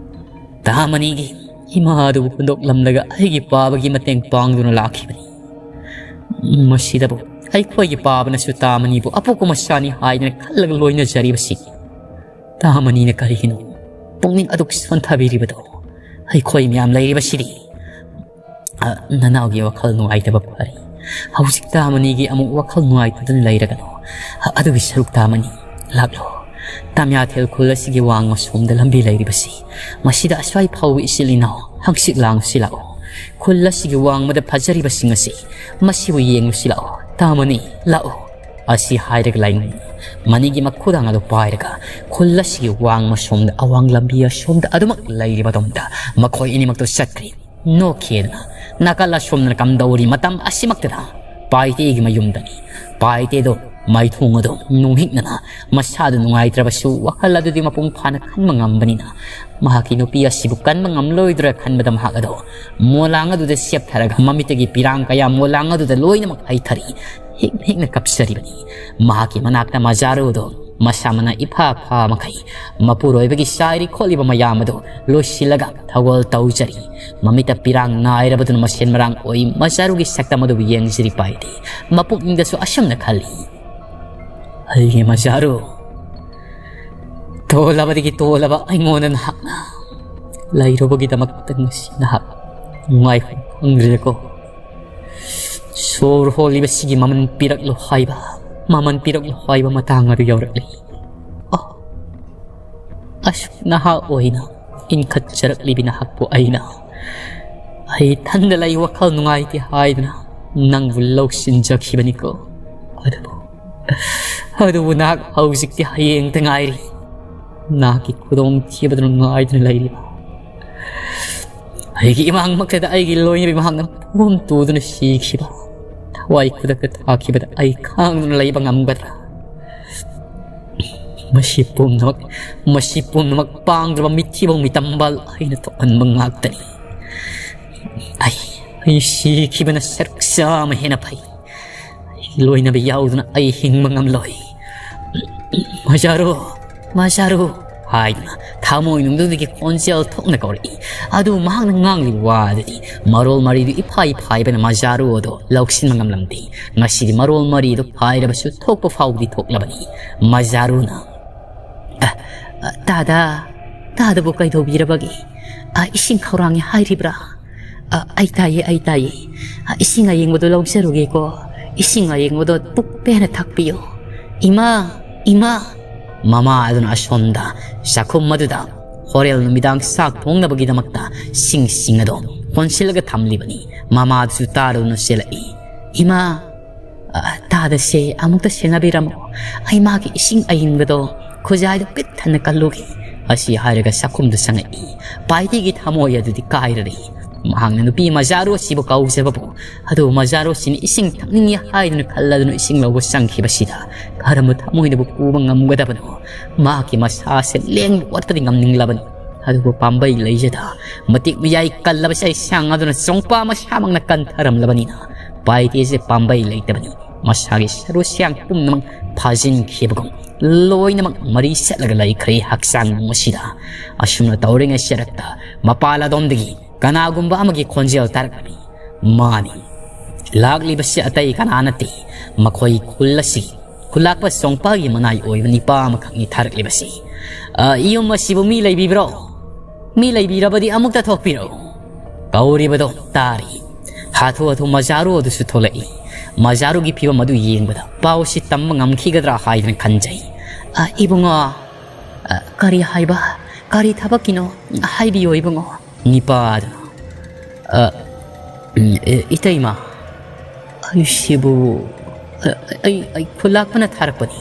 ꯇꯥꯃꯅꯤꯒꯤ ꯏꯃꯥ ꯑꯗꯨꯕꯨ ꯍꯨꯟꯗꯣꯛꯂꯝꯂꯒ ꯑꯩꯒꯤ ꯄꯥꯕꯒꯤ ꯃꯇꯦꯡ ꯄꯥꯡꯗꯨꯅ ꯂꯥꯛꯈꯤꯕꯅꯤ꯫ ꯃꯁꯤꯗꯕꯨ ꯑꯩꯈꯣꯏꯒꯤ ꯄꯥꯕꯅꯁꯨ ꯇꯥꯃꯅꯤꯕꯨ ꯑꯄꯣꯛꯄ ꯃꯆꯥꯅꯤ ꯍꯥꯏꯗꯅ ꯈꯜꯂꯒ ꯂꯣꯏꯅꯖꯔꯤꯕꯁꯤ꯫ ꯇꯥꯃꯅꯤꯅ ꯀꯔꯤꯒꯤꯅꯣ ꯄꯨꯛꯅꯤꯡ ꯑꯗꯨꯛ ꯁꯣꯟꯊꯕꯤꯔꯤꯕꯗꯣ? ꯑꯩꯈꯣꯏ ꯃꯌꯥꯝ ꯂꯩꯔꯤꯕꯁꯤꯗꯤ꯫ ꯑ, ꯅꯅꯥꯎꯒꯤ ꯋꯥꯈꯜ ꯅꯨꯡꯉꯥꯏꯇꯕ ꯐꯔꯦ꯫ ꯍꯧꯖꯤꯛ ꯇꯥꯃꯅꯤꯒꯤ ꯑꯃꯨꯛ ꯋꯥꯈꯜ ꯅꯨꯡꯉꯥꯏꯇꯗꯨꯅ ꯂꯩꯔꯒꯅꯨ꯫ ꯑ, ꯑꯗꯨꯒꯤ ꯁꯔꯨꯛ ꯇꯥꯃꯅꯤ, ꯂꯥꯛꯂꯣ꯫ ꯇꯥꯃꯤꯌꯥꯊꯦꯜ ꯈꯨꯜ ꯑꯁꯤꯒꯤ ꯋꯥꯡꯃ ꯁꯣꯝꯗ ꯂꯝꯕꯤ ꯂꯩꯔꯤꯕꯁꯤ, ꯃꯁꯤꯗ ꯑꯁ꯭ꯋꯥꯏ ꯐꯥꯎꯕ ꯏꯆꯤꯜ ꯏꯅꯥꯎ ꯍꯪꯆꯤꯠ ꯂꯥꯡꯉꯨꯁꯤ ꯂꯥꯛꯑꯣ꯫ ꯈꯨꯜ ꯑꯁꯤꯒꯤ ꯋꯥꯡꯃꯗ ꯐꯖꯔꯤꯕꯁꯤꯡ ꯑꯁꯤ, ꯃꯁꯤꯕꯨ ꯌꯦꯡꯉꯨꯁꯤ ꯂꯥꯛꯑꯣ꯫ ꯇꯥꯃꯅꯤ, ꯂꯥꯛꯑꯣ꯫" ꯑꯁꯤ ꯍꯥꯏꯔꯒ ꯂꯥꯏꯉꯝꯅ ꯃꯅꯤꯒꯤ ꯃꯈꯨꯗꯥꯡ ꯑꯗꯨ ꯄꯥꯏꯔꯒ ꯈꯨꯜ ꯑꯁꯤꯒꯤ ꯋꯥꯡꯃ ꯁꯣꯝꯗ, ꯑꯋꯥꯡ ꯂꯝꯕꯤ ꯑꯁꯣꯝꯗ ꯑꯗꯨꯃꯛ ꯂꯩꯔꯤꯕ ꯑꯗꯣꯝꯗ ꯃꯈꯣꯏ ꯑꯅꯤꯃꯛꯇꯨ ꯆꯠꯈ꯭ꯔꯤ꯫ ꯅꯣꯛꯈꯤꯗꯅ ꯅꯥꯀꯜ ꯑꯁꯣꯝꯗꯅ ꯀꯝꯗꯧꯔꯤ? ꯃꯇꯝ ꯑꯁꯤꯃꯛꯇꯗ ꯄꯥꯏꯇꯦꯒꯤ ꯃꯌꯨꯝꯗꯅꯤ꯫ ꯄꯥꯏꯇꯦꯗꯣ ꯃꯥꯏꯊꯣꯡ ꯑꯗꯨ ꯅꯨꯡꯍꯤꯛꯅꯅ, ꯃꯁꯥꯗꯨ ꯅꯨꯡꯉꯥꯏꯇ꯭ꯔꯕꯁꯨ ꯋꯥꯈꯜ ꯑꯗꯨꯗꯤ ꯃꯄꯨꯡ ꯐꯥꯅ ꯈꯟꯕ ꯉꯝꯕꯅꯤꯅ, ꯃꯍꯥꯛꯀꯤ ꯅꯨꯄꯤ ꯑꯁꯤꯕꯨ ꯀꯟꯕ ꯉꯝꯂꯣꯏꯗ꯭ꯔꯥ ꯈꯟꯕꯗ ꯃꯍꯥꯛ ꯑꯗꯣ ꯃꯣꯂꯥꯡ ꯑꯗꯨꯗ ꯁꯦꯞꯊꯔꯒ ꯃꯃꯤꯠꯇꯒꯤ ꯄꯤꯔꯥꯡ ꯀꯌꯥ ꯃꯣꯂꯥꯡ ꯑꯗꯨꯗ ꯂꯣꯏꯅꯃꯛ ꯍꯩꯊꯔꯤ꯫ ꯍꯤꯛ ꯍꯤꯛꯅ ꯀꯞꯆꯔꯤꯕꯅꯤ꯫ ꯃꯍꯥꯛꯀꯤ ꯃꯅꯥꯛꯇ ꯃꯖꯥꯔꯨꯗꯣ ꯃꯁꯥ ꯃꯅꯥ ꯏꯐꯥ ꯐꯥ ꯃꯈꯩ ꯃꯄꯨꯔꯣꯏꯕꯒꯤ ꯆꯥꯏꯔꯤ ꯈꯣꯠꯂꯤꯕ ꯃꯌꯥꯝ ꯑꯗꯨ ꯂꯣꯏꯁꯤꯜꯂꯒ ꯊꯧꯒꯜ ꯇꯧꯖꯔꯤ꯫ ꯃꯃꯤꯠꯇ ꯄꯤꯔꯥꯡ ꯅꯥꯏꯔꯕꯗꯨꯅ ꯃꯁꯦꯟ ꯃꯔꯥꯡ ꯑꯣꯏ ꯃꯖꯥꯔꯨꯒꯤ ꯁꯛꯇꯝ ꯑꯗꯨꯕꯨ ꯌꯦꯡꯖꯔꯤ ꯄꯥꯏꯗꯤ꯫ ꯃꯄꯨꯛꯅꯤꯡꯗꯁꯨ ꯑꯁꯨꯝꯅ ꯈꯜꯂꯤ, "ꯑꯩꯒꯤ ꯃꯖꯥꯔꯨ, ꯇꯣꯜꯂꯕꯗꯒꯤ ꯇꯣꯜꯂꯕ ꯑꯩꯉꯣꯟꯗ ꯅꯍꯥꯛꯅ ꯂꯩꯔꯨꯕꯒꯤꯗꯃꯛꯇ ꯉꯁꯤ ꯅꯍꯥꯛ ꯅꯨꯡꯉꯥꯏꯐꯝ ꯈꯪꯗ꯭ꯔꯦꯀꯣ꯫ ꯁꯣꯔ ꯍꯣꯜꯂꯤꯕꯁꯤꯒꯤ ꯃꯃꯜ ꯄꯤꯔꯛꯂꯣ ꯍꯥꯏꯕ, ꯃꯃꯜ ꯄꯤꯔꯛꯂꯣ ꯍꯥꯏꯕ ꯃꯇꯥꯡ ꯑꯗꯨ ꯌꯧꯔꯛꯂꯤ꯫ ꯑꯣ, ꯑꯁꯨꯛ ꯅꯍꯥ ꯑꯣꯏꯅ ꯏꯟꯈꯠꯆꯔꯛꯂꯤꯕꯤ ꯅꯍꯥꯛꯄꯨ ꯑꯩꯅ, ꯑꯩ ꯏꯊꯟꯗ ꯂꯩ ꯋꯥꯈꯜ ꯅꯨꯡꯉꯥꯏꯇꯦ ꯍꯥꯏꯗꯨꯅ ꯅꯪꯕꯨ ꯂꯧꯁꯤꯟꯖꯈꯤꯕꯅꯤꯀꯣ꯫ ꯑꯗꯨꯕꯨ, ꯑꯗꯨꯕꯨ ꯅꯍꯥꯛ ꯍꯧꯖꯤꯛꯇꯤ ꯍꯌꯦꯡꯇ ꯉꯥꯏꯔꯤ꯫ ꯅꯍꯥꯛꯀꯤ ꯈꯨꯗꯣꯡꯊꯤꯕꯗꯨꯅ ꯉꯥꯏꯗꯨꯅ ꯂꯩꯔꯤꯕ ꯑꯩꯒꯤ ꯏꯃꯥꯡꯃꯛꯇꯗ ꯑꯩꯒꯤ ꯂꯣꯏꯅꯕꯤ ꯃꯍꯥꯛꯅ ꯄꯣꯝ ꯇꯨꯗꯨꯅ ꯁꯤꯈꯤꯕ꯫ ꯊꯋꯥꯏ ꯈꯨꯗꯛꯇ ꯊꯥꯈꯤꯕꯗ ꯑꯩ ꯈꯥꯡꯗꯨꯅ ꯂꯩꯕ ꯉꯝꯒꯗ꯭ꯔꯥ? ꯃꯁꯤ ꯄꯨꯝꯅꯃꯛ, ꯃꯁꯤ ꯄꯨꯝꯅꯃꯛ ꯄꯥꯡꯗ꯭ꯔꯕ ꯃꯤꯊꯤꯕ ꯃꯤꯇꯝꯕꯥꯜ ꯑꯩꯅ ꯊꯣꯛꯍꯟꯕ ꯉꯥꯛꯇꯅꯤ꯫ ꯑꯩ, ꯑꯩ ꯁꯤꯈꯤꯕꯅ ꯁꯔꯨꯛ ꯆꯥꯝꯃ ꯍꯦꯟꯅ ꯐꯩ꯫ ꯂꯣꯏꯅꯕ ꯌꯥꯎꯗꯅ ꯑꯩ ꯍꯤꯡꯕ ꯉꯝꯂꯣꯏ꯫ "ꯃꯖꯥꯔꯨ, ꯃꯖꯥꯔꯨ" ꯍꯥꯏꯗꯨꯅ ꯊꯃꯣꯏꯅꯨꯡꯗꯨꯗꯒꯤ ꯈꯣꯟꯖꯦꯜ ꯊꯣꯛꯅ ꯀꯧꯔꯛꯏ꯫ ꯑꯗꯨ ꯃꯍꯥꯛꯅ ꯉꯥꯡꯂꯤꯕ ꯋꯥ ꯑꯗꯨꯗꯤ ꯃꯔꯣꯜ ꯃꯔꯤꯗꯨ ꯏꯐꯥꯏ ꯐꯥꯏꯕꯅ ꯃꯖꯥꯔꯨ ꯑꯗꯨ ꯂꯧꯁꯤꯟꯕ ꯉꯝꯂꯝꯗꯦ꯫ ꯉꯁꯤꯗꯤ ꯃꯔꯣꯜ ꯃꯔꯤꯗꯨ ꯐꯥꯏꯔꯕꯁꯨ ꯊꯣꯛꯄ ꯐꯥꯎꯕꯗꯤ ꯊꯣꯛꯂꯕꯅꯤ꯫ ꯃꯖꯥꯔꯨꯅ, "ꯑ, ꯑ, ꯇꯥꯗ, ꯇꯥꯗꯕꯨ ꯀꯩꯗꯧꯕꯤꯔꯕꯒꯦ? ꯑ, ꯏꯁꯤꯡ ꯈꯧꯔꯥꯡꯉꯦ ꯍꯥꯏꯔꯤꯕ꯭ꯔꯥ? ꯑ, ꯑꯩ ꯇꯥꯏꯌꯦ, ꯑꯩ ꯇꯥꯏꯌꯦ꯫ ꯑ, ꯏꯁꯤꯡ ꯑꯌꯤꯡꯕꯗꯣ ꯂꯧꯖꯔꯨꯒꯦꯀꯣ꯫ ꯏꯁꯤꯡ ꯑꯌꯤꯡꯕꯗꯣ ꯄꯨꯛ ꯄꯦꯟꯅ ꯊꯛꯄꯤꯌꯨ꯫ ꯏꯃꯥ, ꯏꯃꯥ!" ꯃꯃꯥ ꯑꯗꯨꯅ ꯑꯁꯣꯝꯗ ꯆꯥꯛꯈꯨꯝ ꯑꯗꯨꯗ ꯍꯣꯔꯦꯟ ꯅꯨꯃꯤꯗꯥꯡ ꯆꯥꯛ ꯊꯣꯡꯅꯕꯒꯤꯗꯃꯛꯇ ꯁꯤꯡꯁꯤꯡ ꯑꯗꯨ ꯀꯣꯟꯁꯤꯜꯂꯒ ꯊꯝꯂꯤꯕꯅꯤ꯫ ꯃꯃꯥꯗꯨꯁꯨ ꯇꯥꯔꯗꯨꯅ ꯆꯦꯜꯂꯛꯏ꯫ "ꯏꯃꯥ, ꯑ, ꯇꯥꯗꯁꯦ ꯑꯃꯨꯛꯇ ꯁꯦꯟꯅꯕꯤꯔꯝꯃꯣ꯫ ꯑꯩ ꯃꯥꯒꯤ ꯏꯁꯤꯡ ꯑꯏꯪꯕꯗꯣ ꯈꯨꯖꯥꯏꯗ ꯄꯤꯛ ꯊꯟꯅ ꯀꯜꯂꯨꯒꯦ" ꯑꯁꯤ ꯍꯥꯏꯔꯒ ꯆꯥꯛꯈꯨꯝꯗ ꯆꯪꯉꯛꯏ꯫ ꯄꯥꯏꯇꯤꯒꯤ ꯊꯃꯣꯏ ꯑꯗꯨꯗꯤ ꯀꯥꯏꯔꯔꯦ꯫ ꯃꯍꯥꯛꯅ ꯅꯨꯄꯤ ꯃꯖꯥꯔꯨ ꯑꯁꯤꯕꯨ ꯀꯧꯖꯕꯕꯨ, ꯑꯗꯨ ꯃꯖꯥꯔꯨ ꯑꯁꯤꯅ ꯏꯁꯤꯡ ꯊꯛꯅꯤꯡꯉꯤ ꯍꯥꯏꯗꯨꯅ ꯈꯜꯂꯗꯨꯅ ꯏꯁꯤꯡ ꯂꯧꯕ ꯆꯪꯈꯤꯕꯁꯤꯗ ꯀꯔꯝꯕ ꯊꯃꯣꯏꯅꯕꯨ ꯄꯨꯕ ꯉꯝꯒꯗꯕꯅꯣ? ꯃꯍꯥꯛꯀꯤ ꯃꯁꯥꯁꯦ ꯂꯦꯡꯕ ꯑꯣꯠꯄꯗꯤ ꯉꯝꯅꯤꯡꯂꯕꯅꯤ꯫ ꯑꯗꯨꯕꯨ ꯄꯥꯝꯕꯩ ꯂꯩꯖꯗ ꯃꯇꯤꯛ ꯃꯌꯥꯏ ꯀꯜꯂꯕ ꯆꯩꯁꯥꯡ ꯑꯗꯨꯅ ꯆꯣꯡꯄꯥ ꯃꯁꯥꯃꯛꯅ ꯀꯟꯊꯔꯝꯂꯕꯅꯤꯅ ꯄꯥꯏꯇꯦꯁꯦ ꯄꯥꯝꯕꯩ ꯂꯩꯇꯕꯅꯤ꯫ ꯃꯁꯥꯒꯤ ꯁꯔꯨ ꯁꯌꯥꯡ ꯄꯨꯝꯅꯃꯛ ꯐꯥꯖꯤꯟꯈꯤꯕꯒꯨꯝ ꯂꯣꯏꯅꯃꯛ ꯃꯔꯤ ꯆꯠꯂꯒ ꯂꯩꯈ꯭ꯔꯦ ꯍꯛꯆꯥꯡ ꯑꯁꯤꯗ꯫ ꯑꯁꯨꯝꯅ ꯇꯧꯔꯤꯉꯩ ꯆꯔꯛꯇ ꯃꯄꯥꯜ ꯑꯗꯣꯝꯗꯒꯤ ꯀꯅꯥꯒꯨꯝꯕ ꯑꯃꯒꯤ ꯈꯣꯟꯖꯦꯜ ꯇꯥꯔꯛꯂꯝꯃꯤ꯫ "ꯃꯥꯅꯤ, ꯂꯥꯛꯂꯤꯕꯁꯤ ꯑꯇꯩ ꯀꯅꯥ ꯅꯠꯇꯦ, ꯃꯈꯣꯏ ꯈꯨꯜ ꯑꯁꯤꯒꯤ ꯈꯨꯂꯥꯛꯄ ꯆꯣꯡꯄꯥꯒꯤ ꯃꯅꯥꯏ ꯑꯣꯏꯕ ꯅꯤꯄꯥ ꯑꯃꯈꯛꯅꯤ ꯊꯥꯔꯛꯂꯤꯕꯁꯤ꯫ ꯑ, ꯌꯨꯝ ꯑꯁꯤꯕꯨ ꯃꯤ ꯂꯩꯕꯤꯕ꯭ꯔꯣ? ꯃꯤ ꯂꯩꯕꯤꯔꯕꯗꯤ ꯑꯃꯨꯛꯇ ꯊꯣꯛꯄꯤꯔꯛꯎ" ꯀꯧꯔꯤꯕꯗꯣ ꯇꯥꯔꯤ꯫ ꯍꯥꯊꯨ ꯍꯥꯊꯨ ꯃꯖꯥꯔꯨ ꯑꯗꯨꯁꯨ ꯊꯣꯛꯂꯛꯏ꯫ ꯃꯖꯥꯔꯨꯒꯤ ꯐꯤꯕꯝ ꯑꯗꯨ ꯌꯦꯡꯕꯗ ꯄꯥꯎꯁꯤ ꯇꯝꯕ ꯉꯝꯈꯤꯒꯗ꯭ꯔꯥ ꯍꯥꯏꯗꯅ ꯈꯟꯖꯩ꯫ "ꯑ, ꯏꯕꯨꯡꯉꯣ, ꯑ, ꯀꯔꯤ ꯍꯥꯏꯕ? ꯀꯔꯤ ꯊꯕꯛꯀꯤꯅꯣ? ꯍꯥꯏꯕꯤꯌꯣ ꯏꯕꯨꯡꯉꯣ" ꯅꯤꯄꯥ ꯑꯗꯨꯅ꯫ "ꯑ, ꯎꯝ, ꯑꯦ, ꯏꯇꯩꯃ, ꯑꯩꯁꯤꯕꯨ, ꯑ, ꯑꯩ, ꯑꯩ ꯈꯨꯂꯥꯛꯄꯅ ꯊꯥꯔꯛꯄꯅꯤ꯫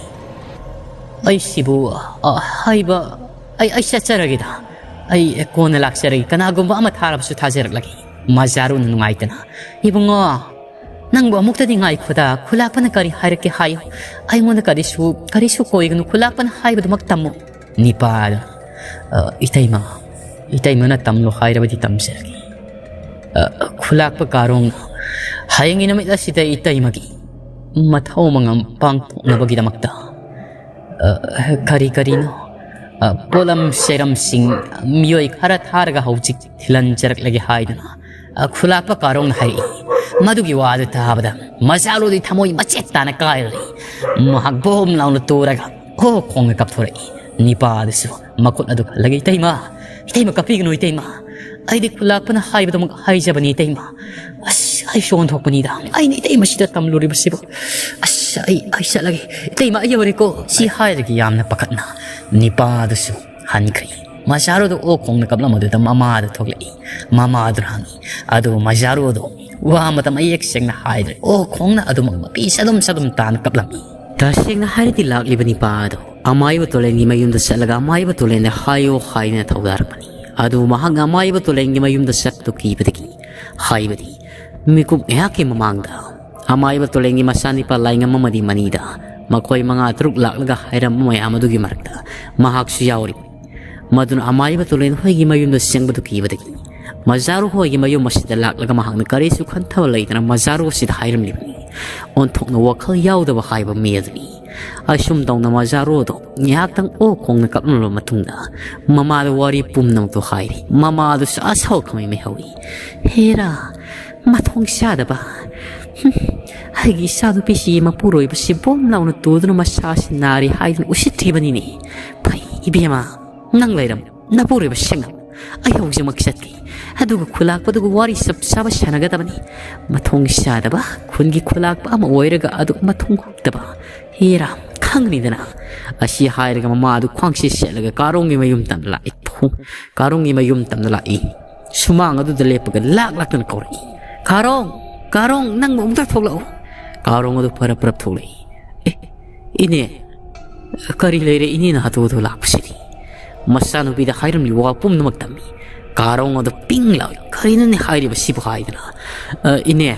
ꯑꯩꯁꯤꯕꯨ, ꯑ, ꯍꯥꯏꯕ, ꯑꯩ, ꯑꯩ ꯆꯠꯆꯔꯒꯦꯗ꯫ ꯑꯩ ꯀꯣꯟꯅ ꯂꯥꯛꯆꯔꯒꯦ, ꯀꯅꯥꯒꯨꯝꯕ ꯑꯃ ꯊꯥꯔꯕꯁꯨ ꯊꯥꯖꯔꯛꯂꯒꯦ" ꯃꯖꯥꯔꯨꯅ ꯅꯨꯡꯉꯥꯏꯇꯅ꯫ "ꯏꯕꯨꯡꯉꯣ, ꯅꯪꯕꯨ ꯑꯃꯨꯛꯇꯗꯤ ꯉꯥꯏꯈꯣꯗ, ꯈꯨꯂꯥꯛꯄꯅ ꯀꯔꯤ ꯍꯥꯏꯔꯛꯀꯦ ꯍꯥꯏꯌꯨ꯫ ꯑꯩꯉꯣꯟꯗ ꯀꯔꯤꯁꯨ, ꯀꯔꯤꯁꯨ ꯀꯣꯏꯒꯅꯨ, ꯈꯨꯂꯥꯛꯄꯅ ꯍꯥꯏꯕꯗꯨꯃꯛ ꯇꯝꯃꯨ꯫ ꯅꯤꯄꯥꯗꯨꯅ, "ꯑ, ꯏꯇꯩꯃ, ꯏꯇꯩꯃꯅ ꯇꯝꯂꯣ ꯍꯥꯏꯔꯕꯗꯤ ꯇꯝꯖꯔꯒꯦ꯫ ꯑ, ꯈꯨꯂꯥꯛꯄ ꯀꯥꯔꯣꯡꯅ ꯍꯌꯦꯡꯒꯤ ꯅꯨꯃꯤꯠ ꯑꯁꯤꯗ ꯏꯇꯩꯃꯒꯤ ꯃꯊꯧ ꯃꯉꯝ ꯄꯥꯡꯊꯣꯛꯅꯕꯒꯤꯗꯃꯛꯇ, ꯑ, ꯀꯔꯤ ꯀꯔꯤꯅꯣ, ꯑ, ꯄꯣꯠꯂꯝ ꯆꯩꯔꯝꯁꯤꯡ ꯃꯤꯑꯣꯏ ꯈꯔ ꯊꯥꯔꯒ ꯍꯧꯖꯤꯛ ꯊꯤꯜꯍꯟꯖꯔꯛꯂꯒꯦ" ꯍꯥꯏꯗꯨꯅ, ꯑ, ꯈꯨꯂꯥꯛꯄ ꯀꯥꯔꯣꯡꯅ ꯍꯥꯏꯔꯛꯏ꯫ ꯃꯗꯨꯒꯤ ꯋꯥꯗꯨ ꯇꯥꯕꯗ ꯃꯆꯥꯔꯣꯗꯤ ꯊꯃꯣꯏ ꯃꯆꯦꯠ ꯇꯥꯅ ꯀꯥꯏꯔꯔꯦ꯫ ꯃꯍꯥꯛ ꯕꯣꯝ ꯂꯥꯎꯅ ꯇꯨꯔꯒ ꯍꯣ ꯈꯣꯡꯅ ꯀꯥꯞꯊꯣꯔꯛꯏ꯫ ꯅꯤꯄꯥ ꯑꯗꯨꯁꯨ ꯃꯈꯨꯠ ꯑꯗꯨ ꯈꯜꯂꯒ, "ꯏꯇꯩꯃ, ꯏꯇꯩꯃ, ꯀꯞꯄꯤꯒꯅꯨ ꯏꯇꯩꯃ꯫ ꯑꯩꯗꯤ ꯈꯨꯂꯥꯛꯄꯅ ꯍꯥꯏꯕꯗꯨꯃꯛ ꯍꯥꯏꯖꯕꯅꯤ ꯏꯇꯩꯃ꯫ ꯑꯁ, ꯑꯩꯁꯨ ꯑꯣꯟꯊꯣꯛꯄꯅꯤꯗ꯫ ꯑꯩꯅ ꯏꯇꯩꯃꯁꯤꯗ ꯇꯝꯂꯨꯔꯤꯕꯁꯤꯕꯨ꯫ ꯑꯁ, ꯑꯩ, ꯑꯩ ꯆꯠꯂꯒꯦ꯫ ꯏꯇꯩꯃ, ꯑꯩ ꯌꯧꯔꯦꯀꯣ", ꯁꯤ ꯍꯥꯏꯔꯒ ꯌꯥꯝꯅ ꯄꯥꯈꯠꯅ ꯅꯤꯄꯥꯗꯨꯁꯨ ꯍꯟꯈ꯭ꯔꯦ꯫ ꯃꯆꯥꯔꯣꯗꯣ ꯑꯣꯛ ꯈꯣꯡꯅ ꯀꯞꯂꯝꯕꯗꯨꯗ ꯃꯃꯥꯗ ꯊꯣꯛꯂꯛꯏ꯫ ꯃꯃꯥꯗꯨꯅ ꯍꯪꯉꯤ꯫ ꯑꯗꯨ ꯃꯆꯥꯔꯣꯗꯣ ꯋꯥ ꯑꯃꯇ ꯃꯌꯦꯛ ꯁꯦꯡꯅ ꯍꯥꯏꯗ꯭ꯔꯦ꯫ ꯑꯣꯛ ꯈꯣꯡꯅ ꯑꯗꯨꯃꯛ ꯃꯄꯤ ꯆꯗꯨꯝ ꯆꯗꯨꯝ ꯇꯥꯅ ꯀꯞꯂꯝꯃꯤ꯫ ꯇꯁꯦꯡꯅ ꯍꯥꯏꯔꯗꯤ ꯂꯥꯛꯂꯤꯕ ꯅꯤꯄꯥ ꯑꯗꯣ ꯑꯃꯥꯏꯕ ꯇꯣꯂꯦꯟꯒꯤ ꯃꯌꯨꯝꯗ ꯆꯠꯂꯒ ꯑꯃꯥꯏꯕ ꯇꯣꯂꯦꯟꯗ ꯍꯥꯏꯌꯣ ꯍꯥꯏꯗꯨꯅ ꯊꯧꯗꯥꯔꯛꯄꯅꯤ꯫ ꯑꯗꯨꯕꯨ ꯃꯍꯥꯛꯅ ꯑꯃꯥꯏꯕ ꯇꯣꯂꯦꯟꯒꯤ ꯃꯌꯨꯝꯗ ꯆꯠꯄꯗꯨ ꯀꯤꯕꯗꯒꯤ, ꯍꯥꯏꯕꯗꯤ ꯃꯤꯀꯨꯞ ꯉꯥꯏꯍꯥꯛꯀꯤ ꯃꯃꯥꯡꯗ ꯑꯃꯥꯏꯕ ꯇꯣꯂꯦꯟꯒꯤ ꯃꯆꯥꯅꯤꯄꯥ ꯂꯥꯏꯉꯝ ꯑꯃꯗꯤ ꯃꯅꯤꯗ ꯃꯈꯣꯏ ꯃꯉꯥ ꯇꯔꯨꯛ ꯂꯥꯛꯂꯒ ꯍꯥꯏꯔꯝꯕ ꯃꯌꯥꯝ ꯑꯗꯨꯒꯤ ꯃꯔꯛꯇ ꯃꯍꯥꯛꯁꯨ ꯌꯥꯎꯔꯤꯕꯅꯤ꯫ ꯃꯗꯨꯅ ꯑꯃꯥꯏꯕ ꯇꯣꯂꯦꯟ ꯍꯣꯏꯒꯤ ꯃꯌꯨꯝꯗ ꯆꯪꯕꯗꯨ ꯀꯤꯕꯗꯒꯤ ꯃꯖꯥꯔꯨ ꯍꯣꯏꯒꯤ ꯃꯌꯨꯝ ꯑꯁꯤꯗ ꯂꯥꯛꯂꯒ ꯃꯍꯥꯛꯅ ꯀꯔꯤꯁꯨ ꯈꯟꯊꯕ ꯂꯩꯇꯅ ꯃꯖꯥꯔꯨ ꯑꯁꯤꯗ ꯍꯥꯏꯔꯝꯂꯤꯕꯅꯤ꯫ ꯑꯣꯟꯊꯣꯛꯅ ꯋꯥꯈꯜ ꯌꯥꯎꯗꯕ ꯍꯥꯏꯕ ꯃꯤ ꯑꯗꯨꯅꯤ꯫ ꯑꯁꯨꯝ ꯇꯧꯅ ꯃꯖꯥꯔꯨ ꯑꯗꯣ ꯉꯥꯏꯍꯥꯛꯇꯪ ꯑꯣꯛ ꯈꯣꯡꯅ ꯀꯞꯂꯝꯂꯕ ꯃꯇꯨꯡꯗ ꯃꯃꯥꯗ ꯋꯥꯔꯤ ꯄꯨꯝꯅꯃꯛꯇꯨ ꯍꯥꯏꯔꯤ꯫ ꯃꯃꯥ ꯑꯗꯨꯁꯨ ꯑꯁꯥꯎ ꯈꯃꯩ ꯃꯩꯍꯧꯏ꯫ "ꯍꯦꯔꯥ, ꯃꯊꯣꯡ ꯆꯥꯗꯕ꯫ ꯍꯨꯝ, ꯑꯩꯒꯤ ꯏꯆꯥꯅꯨꯄꯤꯁꯤ ꯃꯄꯨꯔꯣꯏꯕꯁꯤ ꯕꯣꯝ ꯂꯥꯎꯅ ꯇꯨꯗꯨꯅ ꯃꯁꯥꯁꯤ ꯅꯥꯔꯤ ꯍꯥꯏꯗꯨꯅ ꯎꯁꯤꯠꯇ꯭ꯔꯤꯕꯅꯤꯅꯦ꯫ ꯐꯩ, ꯏꯕꯦꯝꯃ, ꯅꯪ ꯂꯩꯔꯝ, ꯅꯄꯨꯔꯣꯏꯕ ꯁꯦꯡꯅ꯫ ꯑꯩ ꯍꯧꯖꯤꯛꯃꯛ ꯆꯠꯀꯦ꯫ ꯑꯗꯨꯒ ꯈꯨꯂꯥꯛꯄꯗꯨꯒ ꯋꯥꯔꯤ ꯆꯞ ꯆꯥꯕ ꯁꯥꯟꯅꯒꯗꯕꯅꯤ꯫ ꯃꯊꯣꯡ ꯆꯥꯗꯕ, ꯈꯨꯟꯒꯤ ꯈꯨꯂꯥꯛꯄ ꯑꯃ ꯑꯣꯏꯔꯒ ꯑꯗꯨ ꯃꯊꯣꯡ ꯍꯨꯛꯇꯕ꯫ ꯍꯦꯔꯥ, ꯈꯪꯒꯅꯤꯗꯅ꯫" ꯑꯁꯤ ꯍꯥꯏꯔꯒ ꯃꯃꯥ ꯑꯗꯨ ꯈ꯭ꯋꯥꯡꯁꯤ ꯁꯦꯠꯂꯒ ꯀꯥꯔꯣꯡꯒꯤ ꯃꯌꯨꯝ ꯇꯝꯅ ꯂꯥꯛꯏ꯫ ꯀꯥꯔꯣꯡꯒꯤ ꯃꯌꯨꯝ ꯇꯝꯅ ꯂꯥꯛꯏ꯫ ꯁꯨꯃꯥꯡ ꯑꯗꯨꯗ ꯂꯦꯞꯄꯒ ꯂꯥꯛ ꯂꯥꯛꯇꯅ ꯀꯧꯔꯛꯏ꯫ "ꯀꯥꯔꯣꯡ, ꯀꯥꯔꯣꯡ, ꯅꯪꯕꯨ ꯑꯃꯨꯛꯇ ꯊꯣꯛꯂꯛꯎ꯫" ꯀꯥꯔꯣꯡ ꯑꯗꯨ ꯄꯔꯞ ꯄꯔꯞ ꯊꯣꯛꯂꯛꯏ꯫ "ꯑꯦ, ꯏꯅꯦ, ꯀꯔꯤ ꯂꯩꯔꯦ ꯏꯅꯦꯅ ꯍꯥꯊꯨ ꯍꯥꯊꯨ ꯂꯥꯛꯄꯁꯤꯗꯤ?" ꯃꯆꯥꯅꯨꯄꯤꯗ ꯍꯥꯏꯔꯝꯂꯤꯕ ꯋꯥ ꯄꯨꯝꯅꯃꯛ ꯇꯝꯃꯤ꯫ ꯀꯥꯔꯣꯡ ꯑꯗꯨ ꯄꯤꯡ ꯂꯥꯎꯏ꯫ "ꯀꯔꯤꯅꯣꯅꯦ ꯍꯥꯏꯔꯤꯕꯁꯤꯕꯨ?" ꯍꯥꯏꯗꯅ꯫ "ꯑ, ꯏꯅꯦ,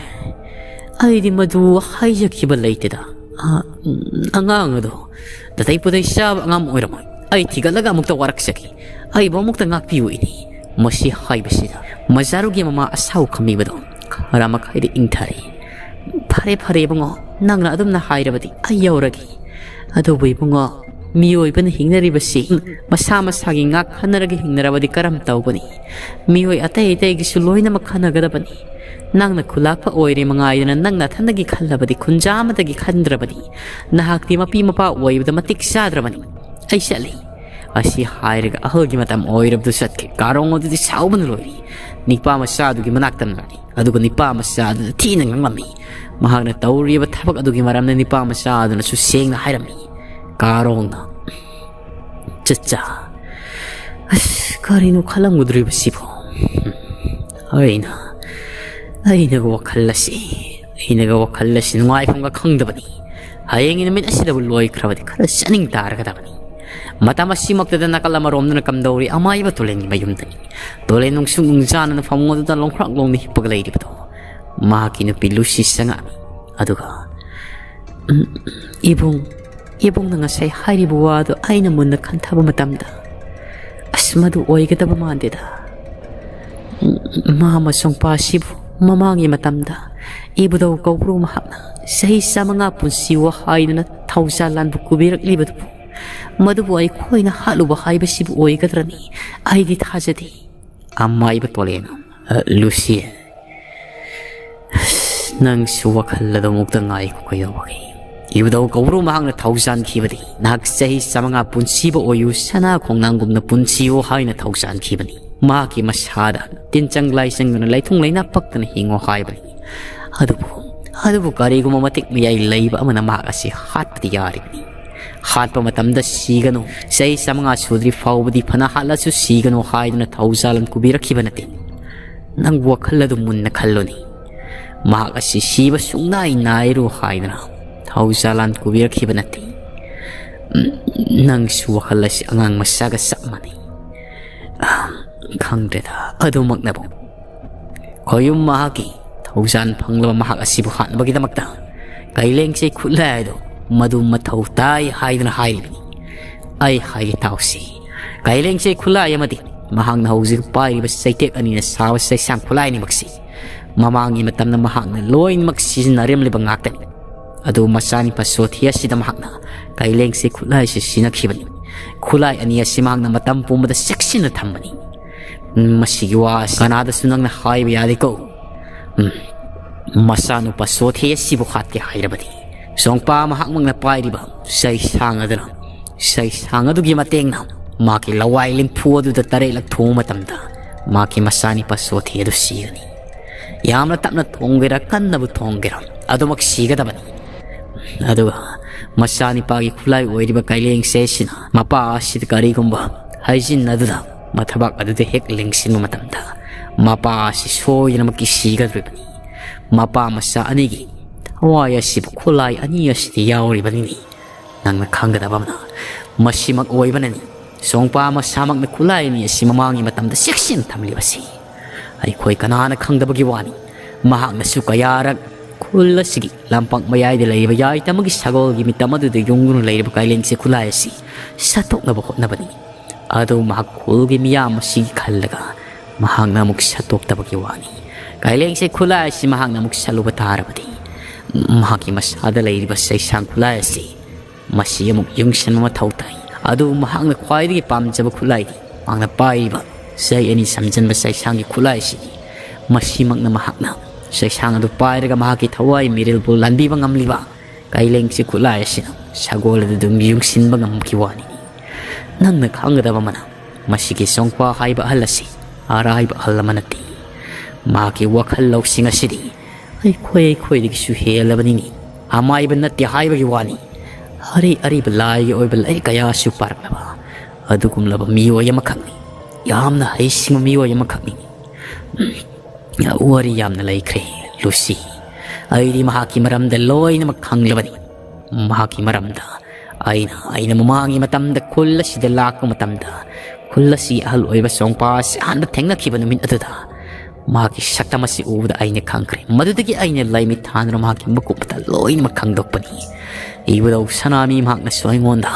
ꯑꯩꯗꯤ ꯃꯗꯨ ꯍꯥꯏꯖꯈꯤꯕ ꯂꯩꯇꯦꯗ꯫ ꯑ, ꯎꯝ, ꯑꯉꯥꯡ ꯑꯗꯣ ꯅꯥꯇꯩ ꯄꯨꯇꯩ ꯆꯥꯕ ꯑꯉꯥꯡ ꯑꯣꯏꯔꯝꯃꯣꯏ꯫ ꯑꯩ ꯊꯤꯒꯠꯂꯒ ꯑꯃꯨꯛꯇ ꯋꯥꯔꯛꯆꯒꯦ꯫ ꯑꯩꯕꯨ ꯑꯃꯨꯛꯇ ꯉꯥꯛꯄꯤꯌꯨ ꯏꯅꯦ꯫ ꯃꯁꯤ ꯍꯥꯏꯕꯁꯤꯗ ꯃꯖꯥꯔꯨꯒꯤ ꯃꯃꯥ ꯑꯁꯥꯎ ꯈꯝꯕꯤꯕꯗꯣ ꯈꯔ ꯃꯈꯩꯗꯤ ꯏꯪꯊꯔꯦ꯫ "ꯐꯔꯦ, ꯐꯔꯦ ꯏꯕꯨꯡꯉꯣ, ꯅꯪꯅ ꯑꯗꯨꯝꯅ ꯍꯥꯏꯔꯕꯗꯤ ꯑꯩ ꯌꯧꯔꯒꯦ꯫ ꯑꯗꯨꯕꯨ ꯏꯕꯨꯡꯉꯣ, ꯃꯤꯑꯣꯏꯕꯅ ꯍꯤꯡꯅꯔꯤꯕꯁꯤ ꯃꯁꯥ ꯃꯁꯥꯒꯤ ꯉꯥꯛ ꯈꯟꯅꯔꯒ ꯍꯤꯡꯅꯔꯕꯗꯤ ꯀꯔꯝ ꯇꯧꯒꯅꯤ? ꯃꯤꯑꯣꯏ ꯑꯇꯩ ꯑꯇꯩꯒꯤꯁꯨ ꯂꯣꯏꯅꯃꯛ ꯈꯟꯅꯒꯗꯕꯅꯤ꯫ ꯅꯪꯅ ꯈꯨꯂꯥꯛꯄ ꯑꯣꯏꯔꯦ ꯃꯉꯥꯏꯗꯅ ꯅꯪ ꯅꯊꯟꯗꯒꯤ ꯈꯜꯂꯕꯗꯤ ꯈꯨꯟꯖꯥ ꯑꯃꯗꯒꯤ ꯈꯟꯗ꯭ꯔꯕꯗꯤ ꯅꯍꯥꯛꯇꯤ ꯃꯄꯤ ꯃꯄꯥ ꯑꯣꯏꯕꯗ ꯃꯇꯤꯛ ꯆꯥꯗ꯭ꯔꯕꯅꯤ꯫ ꯑꯩ ꯆꯠꯂꯤ꯫" ꯑꯁꯤ ꯍꯥꯏꯔꯒ ꯑꯍꯜꯒꯤ ꯃꯇꯝ ꯑꯣꯏꯔꯕꯗꯨ ꯆꯠꯈꯤ꯫ ꯀꯥꯔꯣꯡ ꯑꯗꯨꯗꯤ ꯁꯥꯎꯕꯅ ꯂꯣꯏꯔꯤ꯫ ꯅꯤꯄꯥ ꯃꯆꯥ ꯑꯗꯨꯒꯤ ꯃꯅꯥꯛꯇ ꯂꯥꯛꯏ꯫ ꯑꯗꯨꯒ ꯅꯤꯄꯥ ꯃꯆꯥ ꯑꯗꯨꯗ ꯊꯤꯅ ꯉꯥꯡꯂꯝꯃꯤ꯫ ꯃꯍꯥꯛꯅ ꯇꯧꯔꯤꯕ ꯊꯕꯛ ꯑꯗꯨꯒꯤ ꯃꯔꯝꯗ ꯅꯤꯄꯥ ꯃꯆꯥ ꯑꯗꯨꯅꯁꯨ ꯁꯦꯡꯅ ꯍꯥꯏꯔꯝꯃꯤ꯫ ꯀꯥꯔꯣꯡꯅ, "ꯆꯠꯆꯥ, ꯑꯁ, ꯀꯔꯤꯅꯣ ꯈꯜꯂꯝꯒꯗꯧꯔꯤꯕꯁꯤꯕꯣ? ꯑꯩꯅ, ꯑꯩꯅꯒ ꯋꯥꯈꯜ ꯑꯁꯤ, ꯑꯩꯅꯒ ꯋꯥꯈꯜ ꯑꯁꯤ ꯅꯨꯡꯉꯥꯏꯐꯝꯒ ꯈꯪꯗꯕꯅꯤ꯫ ꯍꯌꯦꯡꯒꯤ ꯅꯨꯃꯤꯠ ꯑꯁꯤꯗꯕꯨ ꯂꯣꯏꯈ꯭ꯔꯕꯗꯤ ꯈꯔ ꯆꯠꯅꯤꯡ ꯇꯥꯔꯒꯗꯕꯅꯤ꯫" ꯃꯇꯝ ꯑꯁꯤꯃꯛꯇꯗ ꯅꯥꯀꯜ ꯑꯃꯔꯣꯝꯗꯅ ꯀꯝꯗꯧꯔꯤ? ꯑꯃꯥꯏꯕ ꯇꯣꯂꯦꯟꯒꯤ ꯃꯌꯨꯝꯗꯅꯤ꯫ ꯇꯣꯂꯦꯟ ꯅꯨꯡꯁꯨꯛ ꯅꯨꯡꯖꯥꯅꯅ ꯐꯃꯨꯡ ꯑꯗꯨꯗ ꯂꯣꯡꯈ꯭ꯔꯥꯛ ꯂꯣꯡꯅ ꯍꯤꯞꯄꯒ ꯂꯩꯔꯤꯕꯗꯣ ꯃꯍꯥꯛꯀꯤ ꯅꯨꯄꯤ ꯂꯨꯁꯤ ꯆꯪꯉꯛꯑꯃꯤ꯫ ꯑꯗꯨꯒ, "ꯎꯝ, ꯏꯕꯨꯡ, ꯏꯕꯨꯡꯅ ꯉꯁꯥꯏ ꯍꯥꯏꯔꯤꯕ ꯋꯥꯗꯣ ꯑꯩꯅ ꯃꯨꯟꯅ ꯈꯟꯊꯕ ꯃꯇꯝꯗ, ꯑꯁ, ꯃꯗꯨ ꯑꯣꯏꯒꯗꯕ ꯃꯥꯟꯗꯦꯗ꯫ ꯎꯝ, ꯃꯥ ꯑꯃꯁꯨꯡ ꯄꯥꯁꯤꯕꯨ ꯃꯃꯥꯡꯒꯤ ꯃꯇꯝꯗ ꯏꯕꯨꯙꯧ ꯀꯧꯕ꯭ꯔꯨ ꯃꯍꯥꯛꯅ ꯆꯍꯤ ꯆꯥꯃꯉꯥ ꯄꯨꯟꯁꯤꯌꯣ ꯍꯥꯏꯗꯨꯅ ꯊꯧꯖꯥꯜ ꯂꯥꯟꯕꯨ ꯀꯨꯕꯤꯔꯛꯂꯤꯕꯗꯨꯕꯨ, ꯃꯗꯨꯕꯨ ꯑꯩꯈꯣꯏꯅ ꯍꯥꯠꯂꯨꯕ ꯍꯥꯏꯕꯁꯤꯕꯨ ꯑꯣꯏꯒꯗ꯭ꯔꯅꯤ? ꯑꯩꯗꯤ ꯊꯥꯖꯗꯦ꯫" ꯑꯃꯥꯏꯕ ꯇꯣꯂꯦꯟ, "ꯑ, ꯂꯨꯁꯤ, ꯅꯪꯁꯨ ꯋꯥꯈꯜ ꯑꯗꯨꯃꯨꯛꯇ ꯉꯥꯏꯈꯣ ꯀꯩꯗꯧꯕꯒꯤ? ꯏꯕꯨꯙꯧ ꯀꯧꯕ꯭ꯔꯨ ꯃꯍꯥꯛꯅ ꯊꯧꯖꯥꯟꯈꯤꯕꯗꯤ ꯅꯍꯥꯛ ꯆꯍꯤ ꯆꯥꯃꯉꯥ ꯄꯨꯟꯁꯤꯕ ꯑꯣꯏꯌꯨ, ꯁꯅꯥ ꯈꯣꯡꯅꯥꯡꯒꯨꯝꯅ ꯄꯨꯟꯁꯤꯌꯨ ꯍꯥꯏꯅ ꯊꯧꯖꯥꯟꯈꯤꯕꯅꯤ꯫ ꯃꯍꯥꯛꯀꯤ ꯃꯁꯥꯗ ꯇꯤꯟ ꯆꯪ ꯂꯥꯏ ꯆꯪꯗꯨꯅ ꯂꯩꯊꯨꯡ ꯂꯩꯅꯥ ꯄꯛꯇꯅ ꯍꯤꯡꯉꯣ ꯍꯥꯏꯕꯅꯤ꯫ ꯑꯗꯨꯕꯨ, ꯑꯗꯨꯕꯨ ꯀꯔꯤꯒꯨꯝꯕ ꯃꯇꯤꯛ ꯃꯌꯥꯏ ꯂꯩꯕ ꯑꯃꯅ ꯃꯍꯥꯛ ꯑꯁꯤ ꯍꯥꯠꯄꯗꯤ ꯌꯥꯔꯤꯕꯅꯤ꯫ ꯍꯥꯠꯄ ꯃꯇꯝꯗ ꯁꯤꯒꯅꯨ, ꯆꯍꯤ ꯆꯥꯃꯉꯥ ꯁꯨꯗ꯭ꯔꯤ ꯐꯥꯎꯕꯗꯤ ꯐꯅ ꯍꯥꯠꯂꯁꯨ ꯁꯤꯒꯅꯨ ꯍꯥꯏꯗꯨꯅ ꯊꯧꯖꯥꯜ ꯀꯨꯕꯤꯔꯛꯈꯤꯕ ꯅꯠꯇꯦ꯫ ꯅꯪ ꯋꯥꯈꯜ ꯑꯗꯨ ꯃꯨꯟꯅ ꯈꯜꯂꯨꯅꯦ꯫ ꯃꯍꯥꯛ ꯑꯁꯤ ꯁꯤꯕ ꯁꯨꯡꯅꯥꯏ ꯅꯥꯏꯔꯣ ꯍꯥꯏꯗꯨꯅ ꯊꯧꯖꯥꯜ ꯀꯨꯕꯤꯔꯛꯈꯤꯕ ꯅꯠꯇꯦ꯫ ꯎꯝ, ꯅꯪꯁꯨ ꯋꯥꯈꯜ ꯑꯁꯤ ꯑꯉꯥꯡ ꯃꯆꯥꯒ ꯆꯞ ꯃꯥꯟꯅꯩ꯫ ꯑꯍꯝ, ꯈꯪꯗ꯭ꯔꯦꯗ, ꯑꯗꯨꯃꯛꯅꯕꯨ ꯈꯣꯌꯨꯝ ꯃꯍꯥꯛꯀꯤ ꯊꯧꯖꯥꯜ ꯐꯪꯂꯕ ꯃꯍꯥꯛ ꯑꯁꯤꯕꯨ ꯍꯥꯠꯅꯕꯒꯤꯗꯃꯛꯇ ꯀꯥꯏꯂꯦꯡꯁꯦ ꯈꯨꯠꯂꯥꯏ ꯑꯗꯨ ꯃꯗꯨ ꯃꯊꯧ ꯇꯥꯏ ꯍꯥꯏꯗꯨꯅ ꯍꯥꯏꯔꯤꯕꯅꯤ꯫ ꯑꯩ ꯍꯥꯏꯒꯦ ꯇꯥꯎꯁꯤ, ꯀꯥꯏꯂꯦꯡꯁꯦ ꯈꯨꯠꯂꯥꯏ ꯑꯃꯗꯤ ꯃꯍꯥꯛꯅ ꯍꯧꯖꯤꯛ ꯄꯥꯏꯔꯤꯕ ꯆꯩꯇꯦꯛ ꯑꯅꯤꯅ ꯁꯥꯕ ꯆꯩꯁꯥꯡ ꯈꯨꯠꯂꯥꯏ ꯑꯅꯤꯃꯛꯁꯤ ꯃꯃꯥꯡꯒꯤ ꯃꯇꯝꯗ ꯃꯍꯥꯛꯅ ꯂꯣꯏꯅꯃꯛ ꯁꯤꯖꯤꯟꯅꯔꯝꯂꯤꯕ ꯉꯥꯛꯇꯅꯤ꯫ ꯑꯗꯨ ꯃꯆꯥꯅꯤꯄꯥ ꯁꯣꯊꯤ ꯑꯁꯤꯗ ꯃꯍꯥꯛꯅ ꯀꯥꯏꯂꯦꯡꯁꯦ ꯈꯨꯠꯂꯥꯏꯁꯤ ꯁꯤꯟꯅꯈꯤꯕꯅꯤ꯫ ꯈꯨꯠꯂꯥꯏ ꯑꯅꯤ ꯑꯁꯤ ꯃꯍꯥꯛꯅ ꯃꯇꯝ ꯄꯨꯝꯕꯗ ꯆꯦꯛꯁꯤꯟꯅ ꯊꯝꯕꯅꯤ꯫ ꯎꯝ, ꯃꯁꯤꯒꯤ ꯋꯥ ꯑꯁꯤ ꯀꯅꯥꯗꯁꯨ ꯅꯪꯅ ꯍꯥꯏꯕ ꯌꯥꯗꯦꯀꯣ꯫ ꯎꯝ, ꯃꯆꯥꯅꯨꯄꯥ ꯁꯣꯊꯤ ꯑꯁꯤꯕꯨ ꯍꯥꯠꯀꯦ ꯍꯥꯏꯔꯕꯗꯤ ꯆꯣꯡꯄꯥ ꯃꯍꯥꯛꯃꯛꯅ ꯄꯥꯏꯔꯤꯕ ꯆꯩꯁꯥꯡ ꯑꯗꯨꯅ, ꯆꯩꯁꯥꯡ ꯑꯗꯨꯒꯤ ꯃꯇꯦꯡꯅ ꯃꯍꯥꯛꯀꯤ ꯂꯋꯥꯏ ꯂꯤꯝꯐꯨ ꯑꯗꯨꯗ ꯇꯔꯦꯠꯂꯛ ꯊꯣꯡꯕ ꯃꯇꯝꯗ ꯃꯍꯥꯛꯀꯤ ꯃꯆꯥꯅꯤꯄꯥ ꯁꯣꯊꯤ ꯑꯗꯨ ꯁꯤꯒꯅꯤ꯫ ꯌꯥꯝꯅ ꯇꯞꯅ ꯊꯣꯡꯒꯦꯔꯥ, ꯀꯟꯅꯕꯨ ꯊꯣꯡꯒꯦꯔꯥ, ꯑꯗꯨꯃꯛ ꯁꯤꯒꯗꯕꯅꯤ꯫ ꯑꯗꯨꯒ ꯃꯆꯥꯅꯤꯄꯥꯒꯤ ꯈꯨꯠꯂꯥꯏ ꯑꯣꯏꯔꯤꯕ ꯀꯥꯏꯂꯦꯡꯁꯦ ꯑꯁꯤꯅ ꯃꯄꯥ ꯑꯁꯤꯗ ꯀꯔꯤꯒꯨꯝꯕ ꯍꯩꯖꯤꯟꯅꯗꯨꯅ ꯃꯊꯕꯥꯛ ꯑꯗꯨꯗ ꯍꯦꯛ ꯂꯦꯡꯁꯤꯟꯕ ꯃꯇꯝꯗ ꯃꯄꯥ ꯑꯁꯤ ꯁꯣꯏꯗꯅꯃꯛꯀꯤ ꯁꯤꯒꯗꯧꯔꯤꯕꯅꯤ꯫ ꯃꯄꯥ ꯃꯆꯥ ꯑꯅꯤꯒꯤ ꯊꯋꯥꯏ ꯑꯁꯤꯕꯨ ꯈꯨꯠꯂꯥꯏ ꯑꯅꯤ ꯑꯁꯤꯗ ꯌꯥꯎꯔꯤꯕꯅꯤꯅꯤ꯫ ꯅꯪꯅ ꯈꯪꯒꯗꯕ ꯑꯃꯅ, ꯃꯁꯤꯃꯛ ꯑꯣꯏꯕꯅꯅꯤ ꯆꯣꯡꯄꯥ ꯃꯁꯥꯃꯛꯅ ꯈꯨꯠꯂꯥꯏ ꯑꯅꯤ ꯑꯁꯤ ꯃꯃꯥꯡꯒꯤ ꯃꯇꯝꯗ ꯆꯦꯛꯁꯤꯟ ꯊꯝꯂꯤꯕꯁꯤ꯫ ꯑꯩꯈꯣꯏ ꯀꯅꯥꯅ ꯈꯪꯗꯕꯒꯤ ꯋꯥꯅꯤ꯫ ꯃꯍꯥꯛꯅꯁꯨ ꯀꯌꯥꯔꯛ ꯈꯨꯜ ꯑꯁꯤꯒꯤ ꯂꯝꯄꯥꯛ ꯃꯌꯥꯏꯗ ꯂꯩꯔꯤꯕ ꯌꯥꯏꯇꯃꯒꯤ ꯁꯒꯣꯜꯒꯤ ꯃꯤꯇꯝ ꯑꯗꯨꯗ ꯌꯨꯡꯗꯨꯅ ꯂꯩꯔꯤꯕ ꯀꯥꯏꯂꯦꯡꯁꯦ ꯈꯨꯠꯂꯥꯏ ꯑꯁꯤ ꯁꯠꯇꯣꯛꯅꯕ ꯍꯣꯠꯅꯕꯅꯤ꯫ ꯑꯗꯨ ꯃꯍꯥꯛ ꯈꯨꯜꯒꯤ ꯃꯤꯌꯥꯝ ꯑꯁꯤꯒꯤ ꯈꯜꯂꯒ ꯃꯍꯥꯛꯅ ꯑꯃꯨꯛ ꯁꯠꯇꯣꯛꯇꯕꯒꯤ ꯋꯥꯅꯤ꯫ ꯀꯥꯏꯂꯦꯡꯁꯦ ꯈꯨꯠꯂꯥꯏ ꯑꯁꯤ ꯃꯍꯥꯛꯅ ꯑꯃꯨꯛ ꯁꯠꯂꯨꯕ ꯇꯥꯔꯕꯗꯤ ꯃꯍꯥꯛꯀꯤ ꯃꯁꯥꯗ ꯂꯩꯔꯤꯕ ꯆꯩꯁꯥꯡ ꯈꯨꯠꯂꯥꯏ ꯑꯁꯤ ꯃꯁꯤ ꯑꯃꯨꯛ ꯌꯨꯡꯁꯤꯟꯕ ꯃꯊꯧ ꯇꯥꯏ꯫ ꯑꯗꯨꯕꯨ ꯃꯍꯥꯛꯅ ꯈ꯭ꯋꯥꯏꯗꯒꯤ ꯄꯥꯝꯖꯕ ꯈꯨꯠꯂꯥꯏꯗꯤ ꯃꯍꯥꯛꯅ ꯄꯥꯏꯔꯤꯕ ꯆꯩ ꯑꯅꯤ ꯁꯝꯖꯟꯕ ꯆꯩꯁꯥꯡꯒꯤ ꯈꯨꯠꯂꯥꯏ ꯑꯁꯤꯅꯤ꯫ ꯃꯁꯤꯃꯛꯅ ꯃꯍꯥꯛꯅ ꯆꯩꯁꯥꯡ ꯑꯗꯨ ꯄꯥꯏꯔꯒ ꯃꯍꯥꯛꯀꯤ ꯊꯋꯥꯏ ꯃꯤꯔꯤꯜꯕꯨ ꯂꯥꯟꯕꯤꯕ ꯉꯝꯂꯤꯕ ꯀꯥꯏꯂꯦꯡꯁꯤ ꯈꯨꯠꯂꯥꯏ ꯑꯁꯤꯅ ꯁꯒꯣꯜ ꯑꯗꯨ ꯑꯗꯨꯝ ꯌꯨꯡꯁꯤꯟꯕ ꯉꯝꯈꯤ ꯋꯥꯅꯤ꯫ ꯅꯪꯅ ꯈꯪꯒꯗꯕ ꯑꯃꯅ, ꯃꯁꯤꯒꯤ ꯆꯣꯡꯄꯥ ꯍꯥꯏꯕ ꯑꯍꯜ ꯑꯁꯤ ꯑꯔꯥꯏꯕ ꯑꯍꯜ ꯑꯃ ꯅꯠꯇꯦ꯫ ꯃꯍꯥꯛꯀꯤ ꯋꯥꯈꯜ ꯂꯧꯁꯤꯡ ꯑꯁꯤꯗꯤ ꯑꯩꯈꯣꯏ ꯑꯩꯈꯣꯏꯗꯒꯤꯁꯨ ꯍꯦꯜꯂꯕꯅꯤꯅꯤ꯫ ꯑꯃꯥꯏꯕ ꯅꯠꯇꯦ ꯍꯥꯏꯕꯒꯤ ꯋꯥꯅꯤ꯫ ꯑꯔꯩ ꯑꯔꯩꯕ ꯂꯥꯏꯒꯤ ꯑꯣꯏꯕ ꯂꯥꯏꯔꯤꯛ ꯀꯌꯥꯁꯨ ꯄꯥꯔꯛꯂꯕ ꯑꯗꯨꯒꯨꯝꯂꯕ ꯃꯤꯑꯣꯏ ꯑꯃꯈꯛꯅꯤ꯫ ꯌꯥꯝꯅ ꯍꯩꯁꯤꯡꯕ ꯃꯤꯑꯣꯏ ꯑꯃꯈꯛꯅꯤ꯫ ꯎꯝ, ꯋꯥꯔꯤ ꯌꯥꯝꯅ ꯂꯩꯈ꯭ꯔꯦ, ꯂꯨꯁꯤ꯫ ꯑꯩꯗꯤ ꯃꯍꯥꯛꯀꯤ ꯃꯔꯝꯗ ꯂꯣꯏꯅꯃꯛ ꯈꯪꯂꯕꯅꯤ꯫ ꯃꯍꯥꯛꯀꯤ ꯃꯔꯝꯗ ꯑꯩꯅ, ꯑꯩꯅ ꯃꯃꯥꯡꯒꯤ ꯃꯇꯝꯗ ꯈꯨꯜ ꯑꯁꯤꯗ ꯂꯥꯛꯄ ꯃꯇꯝꯗ ꯈꯨꯜ ꯑꯁꯤꯒꯤ ꯑꯍꯜ ꯑꯣꯏꯕ ꯆꯣꯡꯄꯥ ꯑꯁꯤ ꯑꯍꯥꯟꯕ ꯊꯦꯡꯅꯈꯤꯕ ꯅꯨꯃꯤꯠ ꯑꯗꯨꯗ ꯃꯍꯥꯛꯀꯤ ꯁꯛꯇꯝ ꯑꯁꯤ ꯎꯕꯗ ꯑꯩꯅ ꯈꯪꯈ꯭ꯔꯦ꯫ ꯃꯗꯨꯗꯒꯤ ꯑꯩꯅ ꯂꯥꯏꯃꯤꯠ ꯊꯥꯗꯨꯅ ꯃꯍꯥꯛꯀꯤ ꯃꯀꯨꯞ ꯃꯇꯥ ꯂꯣꯏꯅꯃꯛ ꯈꯪꯗꯣꯛꯄꯅꯤ꯫ ꯏꯕꯨꯙꯧ ꯁꯅꯥꯃꯍꯤ ꯃꯍꯥꯛꯅꯁꯨ ꯑꯩꯉꯣꯟꯗ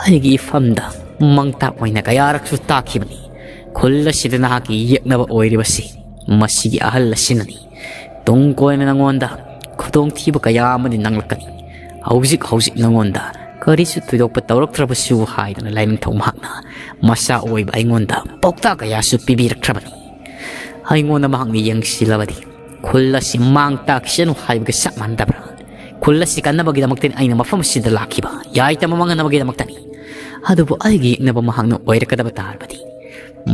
ꯑꯩꯒꯤ ꯏꯐꯝꯗ ꯃꯥꯡꯇꯥꯛ ꯑꯣꯏꯅ ꯀꯌꯥꯔꯛꯁꯨ ꯇꯥꯛꯈꯤꯕꯅꯤ꯫ ꯈꯨꯜ ꯑꯁꯤꯗ ꯅꯍꯥꯛꯀꯤ ꯌꯦꯛꯅꯕ ꯑꯣꯏꯔꯤꯕꯁꯤ ꯃꯁꯤꯒꯤ ꯑꯍꯜ ꯑꯁꯤꯅꯅꯤ꯫ ꯇꯨꯡ ꯀꯣꯏꯅ ꯅꯉꯣꯟꯗ ꯈꯨꯗꯣꯡꯊꯤꯕ ꯀꯌꯥ ꯑꯃꯗꯤ ꯅꯪꯂꯛꯀꯅꯤ꯫ ꯍꯧꯖꯤꯛ ꯍꯧꯖꯤꯛ ꯅꯉꯣꯟꯗ ꯀꯔꯤꯁꯨ ꯊꯣꯏꯗꯣꯛꯄ ꯇꯧꯔꯛꯇ꯭ꯔꯕꯁꯨ ꯍꯥꯏꯗꯨꯅ ꯂꯥꯏꯅꯤꯡꯊꯧ ꯃꯍꯥꯛꯅ ꯃꯆꯥ ꯑꯣꯏꯕ ꯑꯩꯉꯣꯟꯗ ꯄꯥꯎꯇꯥꯛ ꯀꯌꯥꯁꯨ ꯄꯤꯕꯤꯔꯛꯈ꯭ꯔꯕꯅꯤ꯫ ꯑꯩꯉꯣꯟꯗ ꯃꯍꯥꯛꯅ ꯌꯦꯡꯁꯤꯜꯂꯕꯗꯤ ꯈꯨꯜ ꯑꯁꯤ ꯃꯥꯡ ꯇꯥꯛꯁꯅꯨ ꯍꯥꯏꯕꯒ ꯆꯞ ꯃꯥꯟꯅꯗꯕ꯭ꯔꯥ? ꯈꯨꯜ ꯑꯁꯤ ꯀꯟꯅꯕꯒꯤꯗꯃꯛꯇꯅꯤ ꯑꯩꯅ ꯃꯐꯝ ꯑꯁꯤꯗ ꯂꯥꯛꯈꯤꯕ, ꯌꯥꯏꯇ ꯃꯃꯥꯡꯍꯟꯅꯕꯒꯤꯗꯃꯛꯇꯅꯤ꯫ ꯑꯗꯨꯕꯨ ꯑꯩꯒꯤ ꯌꯦꯛꯅꯕ ꯃꯍꯥꯛꯅ ꯑꯣꯏꯔꯛꯀꯗꯕ ꯇꯥꯔꯕꯗꯤ,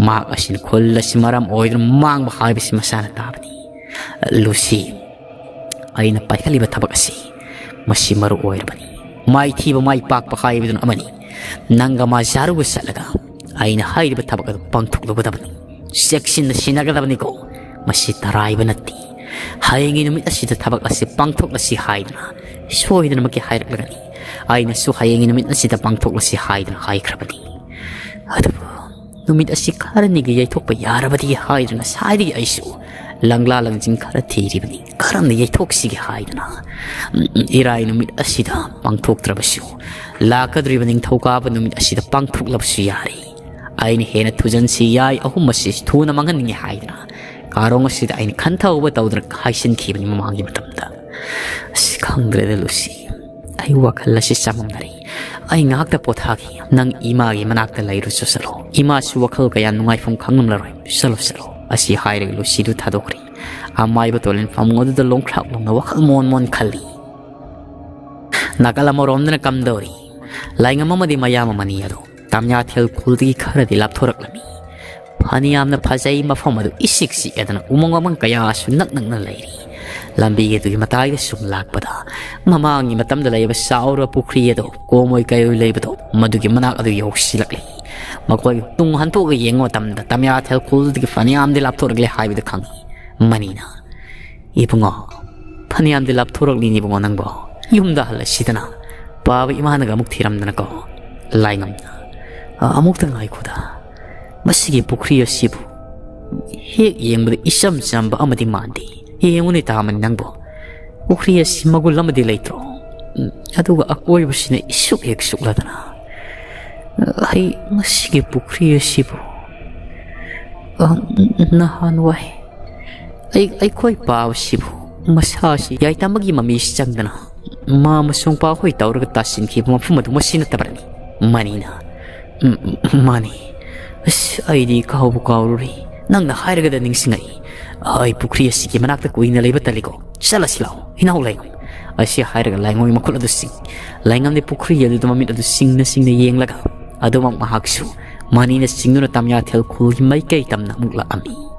ꯃꯍꯥꯛ ꯑꯁꯤꯅ ꯈꯨꯜ ꯑꯁꯤ ꯃꯔꯝ ꯑꯣꯏꯗꯨꯅ ꯃꯥꯡꯕ ꯍꯥꯏꯕꯁꯤ ꯃꯁꯥꯅ ꯇꯥꯕꯅꯤ꯫ ꯂꯨꯁꯤ, ꯑꯩꯅ ꯄꯥꯏꯈꯠꯂꯤꯕ ꯊꯕꯛ ꯑꯁꯤ ꯃꯁꯤ ꯃꯔꯨ ꯑꯣꯏꯔꯕꯅꯤ꯫ ꯃꯥꯏꯊꯤꯕ ꯃꯥꯏ ꯄꯥꯛꯄ ꯍꯥꯏꯕꯗꯨꯅ ꯑꯃꯅꯤ꯫ ꯅꯪꯒ ꯃꯥ ꯖꯥꯔꯨꯒ ꯆꯠꯂꯒ ꯑꯩꯅ ꯍꯥꯏꯔꯤꯕ ꯊꯕꯛ ꯑꯗꯨ ꯄꯥꯡꯊꯣꯛꯂꯨꯒꯗꯕꯅꯤ꯫ ꯆꯦꯛꯁꯤꯟꯅ ꯁꯤꯟꯅꯒꯗꯕꯅꯤꯀꯣ꯫ ꯃꯁꯤ ꯇꯔꯥꯏꯕ ꯅꯠꯇꯦ꯫ ꯍꯌꯦꯡꯒꯤ ꯅꯨꯃꯤꯠ ꯑꯁꯤꯗ ꯊꯕꯛ ꯑꯁꯤ ꯄꯥꯡꯊꯣꯛꯂꯁꯤ ꯍꯥꯏꯗꯨꯅ ꯁꯣꯏꯗꯅꯃꯛꯀꯤ ꯍꯥꯏꯔꯛꯂꯒꯅꯤ꯫ ꯑꯩꯅꯁꯨ ꯍꯌꯦꯡꯒꯤ ꯅꯨꯃꯤꯠ ꯑꯁꯤꯗ ꯄꯥꯡꯊꯣꯛꯂꯁꯤ ꯍꯥꯏꯗꯨꯅ ꯍꯥꯏꯈ꯭ꯔꯕꯅꯤ꯫ ꯑꯗꯨꯕꯨ ꯅꯨꯃꯤꯠ ꯑꯁꯤ ꯈꯔꯅꯤꯒꯤ ꯌꯩꯊꯣꯛꯄ ꯌꯥꯔꯕꯗꯤ ꯍꯥꯏꯗꯨꯅ ꯉꯁꯥꯏꯗꯒꯤ ꯑꯩꯁꯨ ꯂꯪꯂꯥ ꯂꯪꯖꯤꯡ ꯈꯔ ꯊꯤꯔꯤꯕꯅꯤ꯫ ꯀꯔꯝꯅ ꯌꯩꯊꯣꯛꯁꯤꯒꯦ ꯍꯥꯏꯗꯨꯅ꯫ ꯎꯝ, ꯏꯔꯥꯏ ꯅꯨꯃꯤꯠ ꯑꯁꯤꯗ ꯄꯥꯡꯊꯣꯛꯇ꯭ꯔꯕꯁꯨ, ꯂꯥꯛꯀꯗꯧꯔꯤꯕ ꯅꯤꯡꯊꯧꯀꯥꯕ ꯅꯨꯃꯤꯠ ꯑꯁꯤꯗ ꯄꯥꯡꯊꯣꯛꯂꯕꯁꯨ ꯌꯥꯔꯦ꯫ ꯑꯩꯅ ꯍꯦꯟꯅ ꯊꯨꯖꯟꯁꯤ ꯌꯥꯏ ꯑꯍꯨꯝ ꯑꯁꯤ ꯊꯨꯅ ꯃꯥꯡꯍꯟꯅꯤꯡꯉꯤ ꯍꯥꯏꯗꯨꯅ ꯀꯥꯔꯣꯡ ꯑꯁꯤꯗ ꯑꯩꯅ ꯈꯟꯊꯍꯧꯕ ꯇꯧꯗꯅ ꯍꯥꯏꯁꯤꯟꯈꯤꯕꯅꯤ ꯃꯃꯥꯡꯒꯤ ꯃꯇꯝꯗ꯫ ꯑꯁ, ꯈꯪꯗ꯭ꯔꯦꯗ ꯂꯨꯁꯤ, ꯑꯩ ꯋꯥꯈꯜ ꯑꯁꯤ ꯆꯃꯝꯅꯔꯦ꯫ ꯑꯩ ꯉꯥꯏꯍꯥꯛꯇ ꯄꯣꯊꯥꯈꯤ꯫ ꯅꯪ ꯏꯃꯥꯒꯤ ꯃꯅꯥꯛꯇ ꯂꯩꯔꯨ ꯆꯠꯂꯣ꯫ ꯏꯃꯥꯁꯨ ꯋꯥꯈꯜ ꯀꯌꯥ ꯅꯨꯡꯉꯥꯏꯐꯝ ꯈꯪꯂꯝꯂꯔꯣꯏ꯫ ꯆꯠꯂꯣ, ꯆꯠꯂꯣ꯫ ꯑꯁꯤ ꯍꯥꯏꯔꯒ ꯂꯨꯁꯤꯗꯨ ꯊꯥꯗꯣꯛꯈ꯭ꯔꯦ꯫ ꯑꯃꯥꯏꯕ ꯇꯣꯂꯦꯟ ꯐꯃꯨꯡ ꯑꯗꯨꯗ ꯂꯣꯡꯈ꯭ꯔꯥꯛ ꯂꯣꯡꯅ ꯋꯥꯈꯜ ꯃꯣꯟ ꯃꯣꯟ ꯈꯜꯂꯤ꯫ ꯅꯥꯀꯜ ꯑꯃꯔꯣꯝꯗꯅ ꯀꯝꯗꯧꯔꯤ? ꯂꯥꯏꯉꯝ ꯑꯃꯗꯤ ꯃꯌꯥꯝ ꯑꯃꯅꯤ ꯑꯗꯨ ꯇꯝꯌꯥꯊꯦꯜ ꯈꯨꯜꯗꯒꯤ ꯈꯔꯗꯤ ꯂꯥꯞꯊꯣꯔꯛꯂꯝꯃꯤ꯫ ꯐꯅꯌꯥꯝꯅ ꯐꯖꯩ ꯃꯐꯝ ꯑꯗꯨ ꯏꯆꯤꯛ ꯆꯤꯛꯑꯗꯅ ꯎꯃꯪ ꯋꯥꯃꯪ ꯀꯌꯥꯁꯨ ꯅꯛ ꯅꯛꯅ ꯂꯩꯔꯤ꯫ ꯂꯝꯕꯤ ꯑꯗꯨꯒꯤ ꯃꯇꯥꯏꯗ ꯁꯨꯝ ꯂꯥꯛꯄꯗ ꯃꯃꯥꯡꯒꯤ ꯃꯇꯝꯗ ꯂꯩꯕ ꯆꯥꯎꯔꯕ ꯄꯨꯈ꯭ꯔꯤ ꯑꯗꯨ ꯀꯣꯝꯑꯣꯏ ꯀꯩꯑꯣꯏ ꯂꯩꯕꯗꯣ ꯃꯗꯨꯒꯤ ꯃꯅꯥꯛ ꯑꯗꯨ ꯌꯧꯁꯤꯜꯂꯛꯂꯤ꯫ ꯃꯈꯣꯏ ꯇꯨꯡ ꯍꯟꯗꯣꯛꯑꯒ ꯌꯦꯡꯕ ꯃꯇꯝꯗ ꯇꯝꯌꯥꯊꯦꯜ ꯈꯨꯜꯗꯒꯤ ꯐꯅꯌꯥꯝꯗꯤ ꯂꯥꯞꯊꯣꯔꯛꯂꯦ ꯍꯥꯏꯕꯗꯨ ꯈꯪꯏ꯫ ꯃꯅꯤꯅ, "ꯏꯕꯨꯡꯉꯣ, ꯐꯅꯌꯥꯝꯗꯤ ꯂꯥꯞꯊꯣꯔꯛꯂꯤꯅꯤ ꯏꯕꯨꯡꯉꯣ ꯅꯪꯕꯣ꯫ ꯌꯨꯝꯗ ꯍꯜꯂꯁꯤꯗꯅ꯫ ꯄꯥꯕ ꯏꯃꯥꯅꯒ ꯑꯃꯨꯛ ꯊꯤꯔꯝꯗꯅꯀꯣ꯫" ꯂꯥꯏꯉꯝꯅ, "ꯑ, ꯑꯃꯨꯛꯇ ꯉꯥꯏꯈꯣꯗ꯫ ꯃꯁꯤꯒꯤ ꯄꯨꯈ꯭ꯔꯤ ꯑꯁꯤꯕꯨ ꯍꯦꯛ ꯌꯦꯡꯕꯗ ꯏꯆꯝ ꯆꯝꯕ ꯑꯃꯗꯤ ꯃꯥꯟꯗꯦ꯫ ꯌꯦꯡꯉꯨꯅꯦ ꯇꯥꯃꯅꯤ ꯅꯪꯕꯨ, ꯄꯨꯈ꯭ꯔꯤ ꯑꯁꯤ ꯃꯒꯨꯟ ꯑꯃꯗꯤ ꯂꯩꯇ꯭ꯔꯣ? ꯎꯝ, ꯑꯗꯨꯒ ꯑꯀꯣꯏꯕꯁꯤꯅ ꯏꯁꯨꯛ ꯍꯦꯛ ꯁꯨꯛꯂꯗꯅ꯫ ꯑꯩ ꯃꯁꯤꯒꯤ ꯄꯨꯈ꯭ꯔꯤ ꯑꯁꯤꯕꯨ, ꯑ, ꯅꯍꯥꯟꯋꯥꯏ ꯑꯩ, ꯑꯩꯈꯣꯏ ꯄꯥꯕꯁꯤꯕꯨ ꯃꯁꯥꯁꯤ ꯌꯥꯏꯇꯥꯃꯒꯤ ꯃꯃꯤꯁꯤ ꯆꯪꯗꯅ ꯃꯥ ꯑꯃꯁꯨꯡ ꯄꯥ ꯍꯣꯏ ꯇꯧꯔꯒ ꯇꯥꯁꯤꯟꯈꯤꯕ ꯃꯐꯝ ꯑꯗꯨ ꯃꯁꯤ ꯅꯠꯇꯕ꯭ꯔꯅꯤ? ꯃꯅꯤꯅ, "ꯎꯝ, ꯎꯝ, ꯃꯥꯅꯤ꯫ ꯑꯁ, ꯑꯩꯗꯤ ꯀꯥꯎꯕꯨ ꯀꯥꯎꯔꯨꯔꯦ꯫ ꯅꯪꯅ ꯍꯥꯏꯔꯒꯗ ꯅꯤꯡꯁꯤꯡꯉꯛꯏ꯫ ꯑꯩ ꯄꯨꯈ꯭ꯔꯤ ꯑꯁꯤꯒꯤ ꯃꯅꯥꯛꯇ ꯀꯨꯏꯅ ꯂꯩꯕ ꯇꯜꯂꯤꯀꯣ꯫ ꯆꯠꯂꯁꯤ ꯂꯥꯛꯑꯣ, ꯏꯅꯥꯎ ꯂꯥꯏꯉꯝ꯫" ꯑꯁꯤ ꯍꯥꯏꯔꯒ ꯂꯥꯏꯉꯝꯒꯤ ꯃꯈꯨꯠ ꯑꯗꯨ ꯆꯤꯡ꯫ ꯂꯥꯏꯉꯝꯗꯤ ꯄꯨꯈ꯭ꯔꯤ ꯑꯗꯨꯗ ꯃꯃꯤꯠ ꯑꯗꯨ ꯁꯤꯡꯅ ꯁꯤꯡꯅ ꯌꯦꯡꯂꯒ ꯑꯗꯨꯃꯛ ꯃꯍꯥꯛꯁꯨ ꯃꯅꯤꯅ ꯆꯤꯡꯗꯨꯅ ꯇꯝꯌꯥꯊꯦꯜ ꯈꯨꯜꯒꯤ ꯃꯥꯏꯀꯩ ꯇꯝꯅ ꯑꯃꯨꯛ ꯂꯥꯛꯑꯝꯃꯤ꯫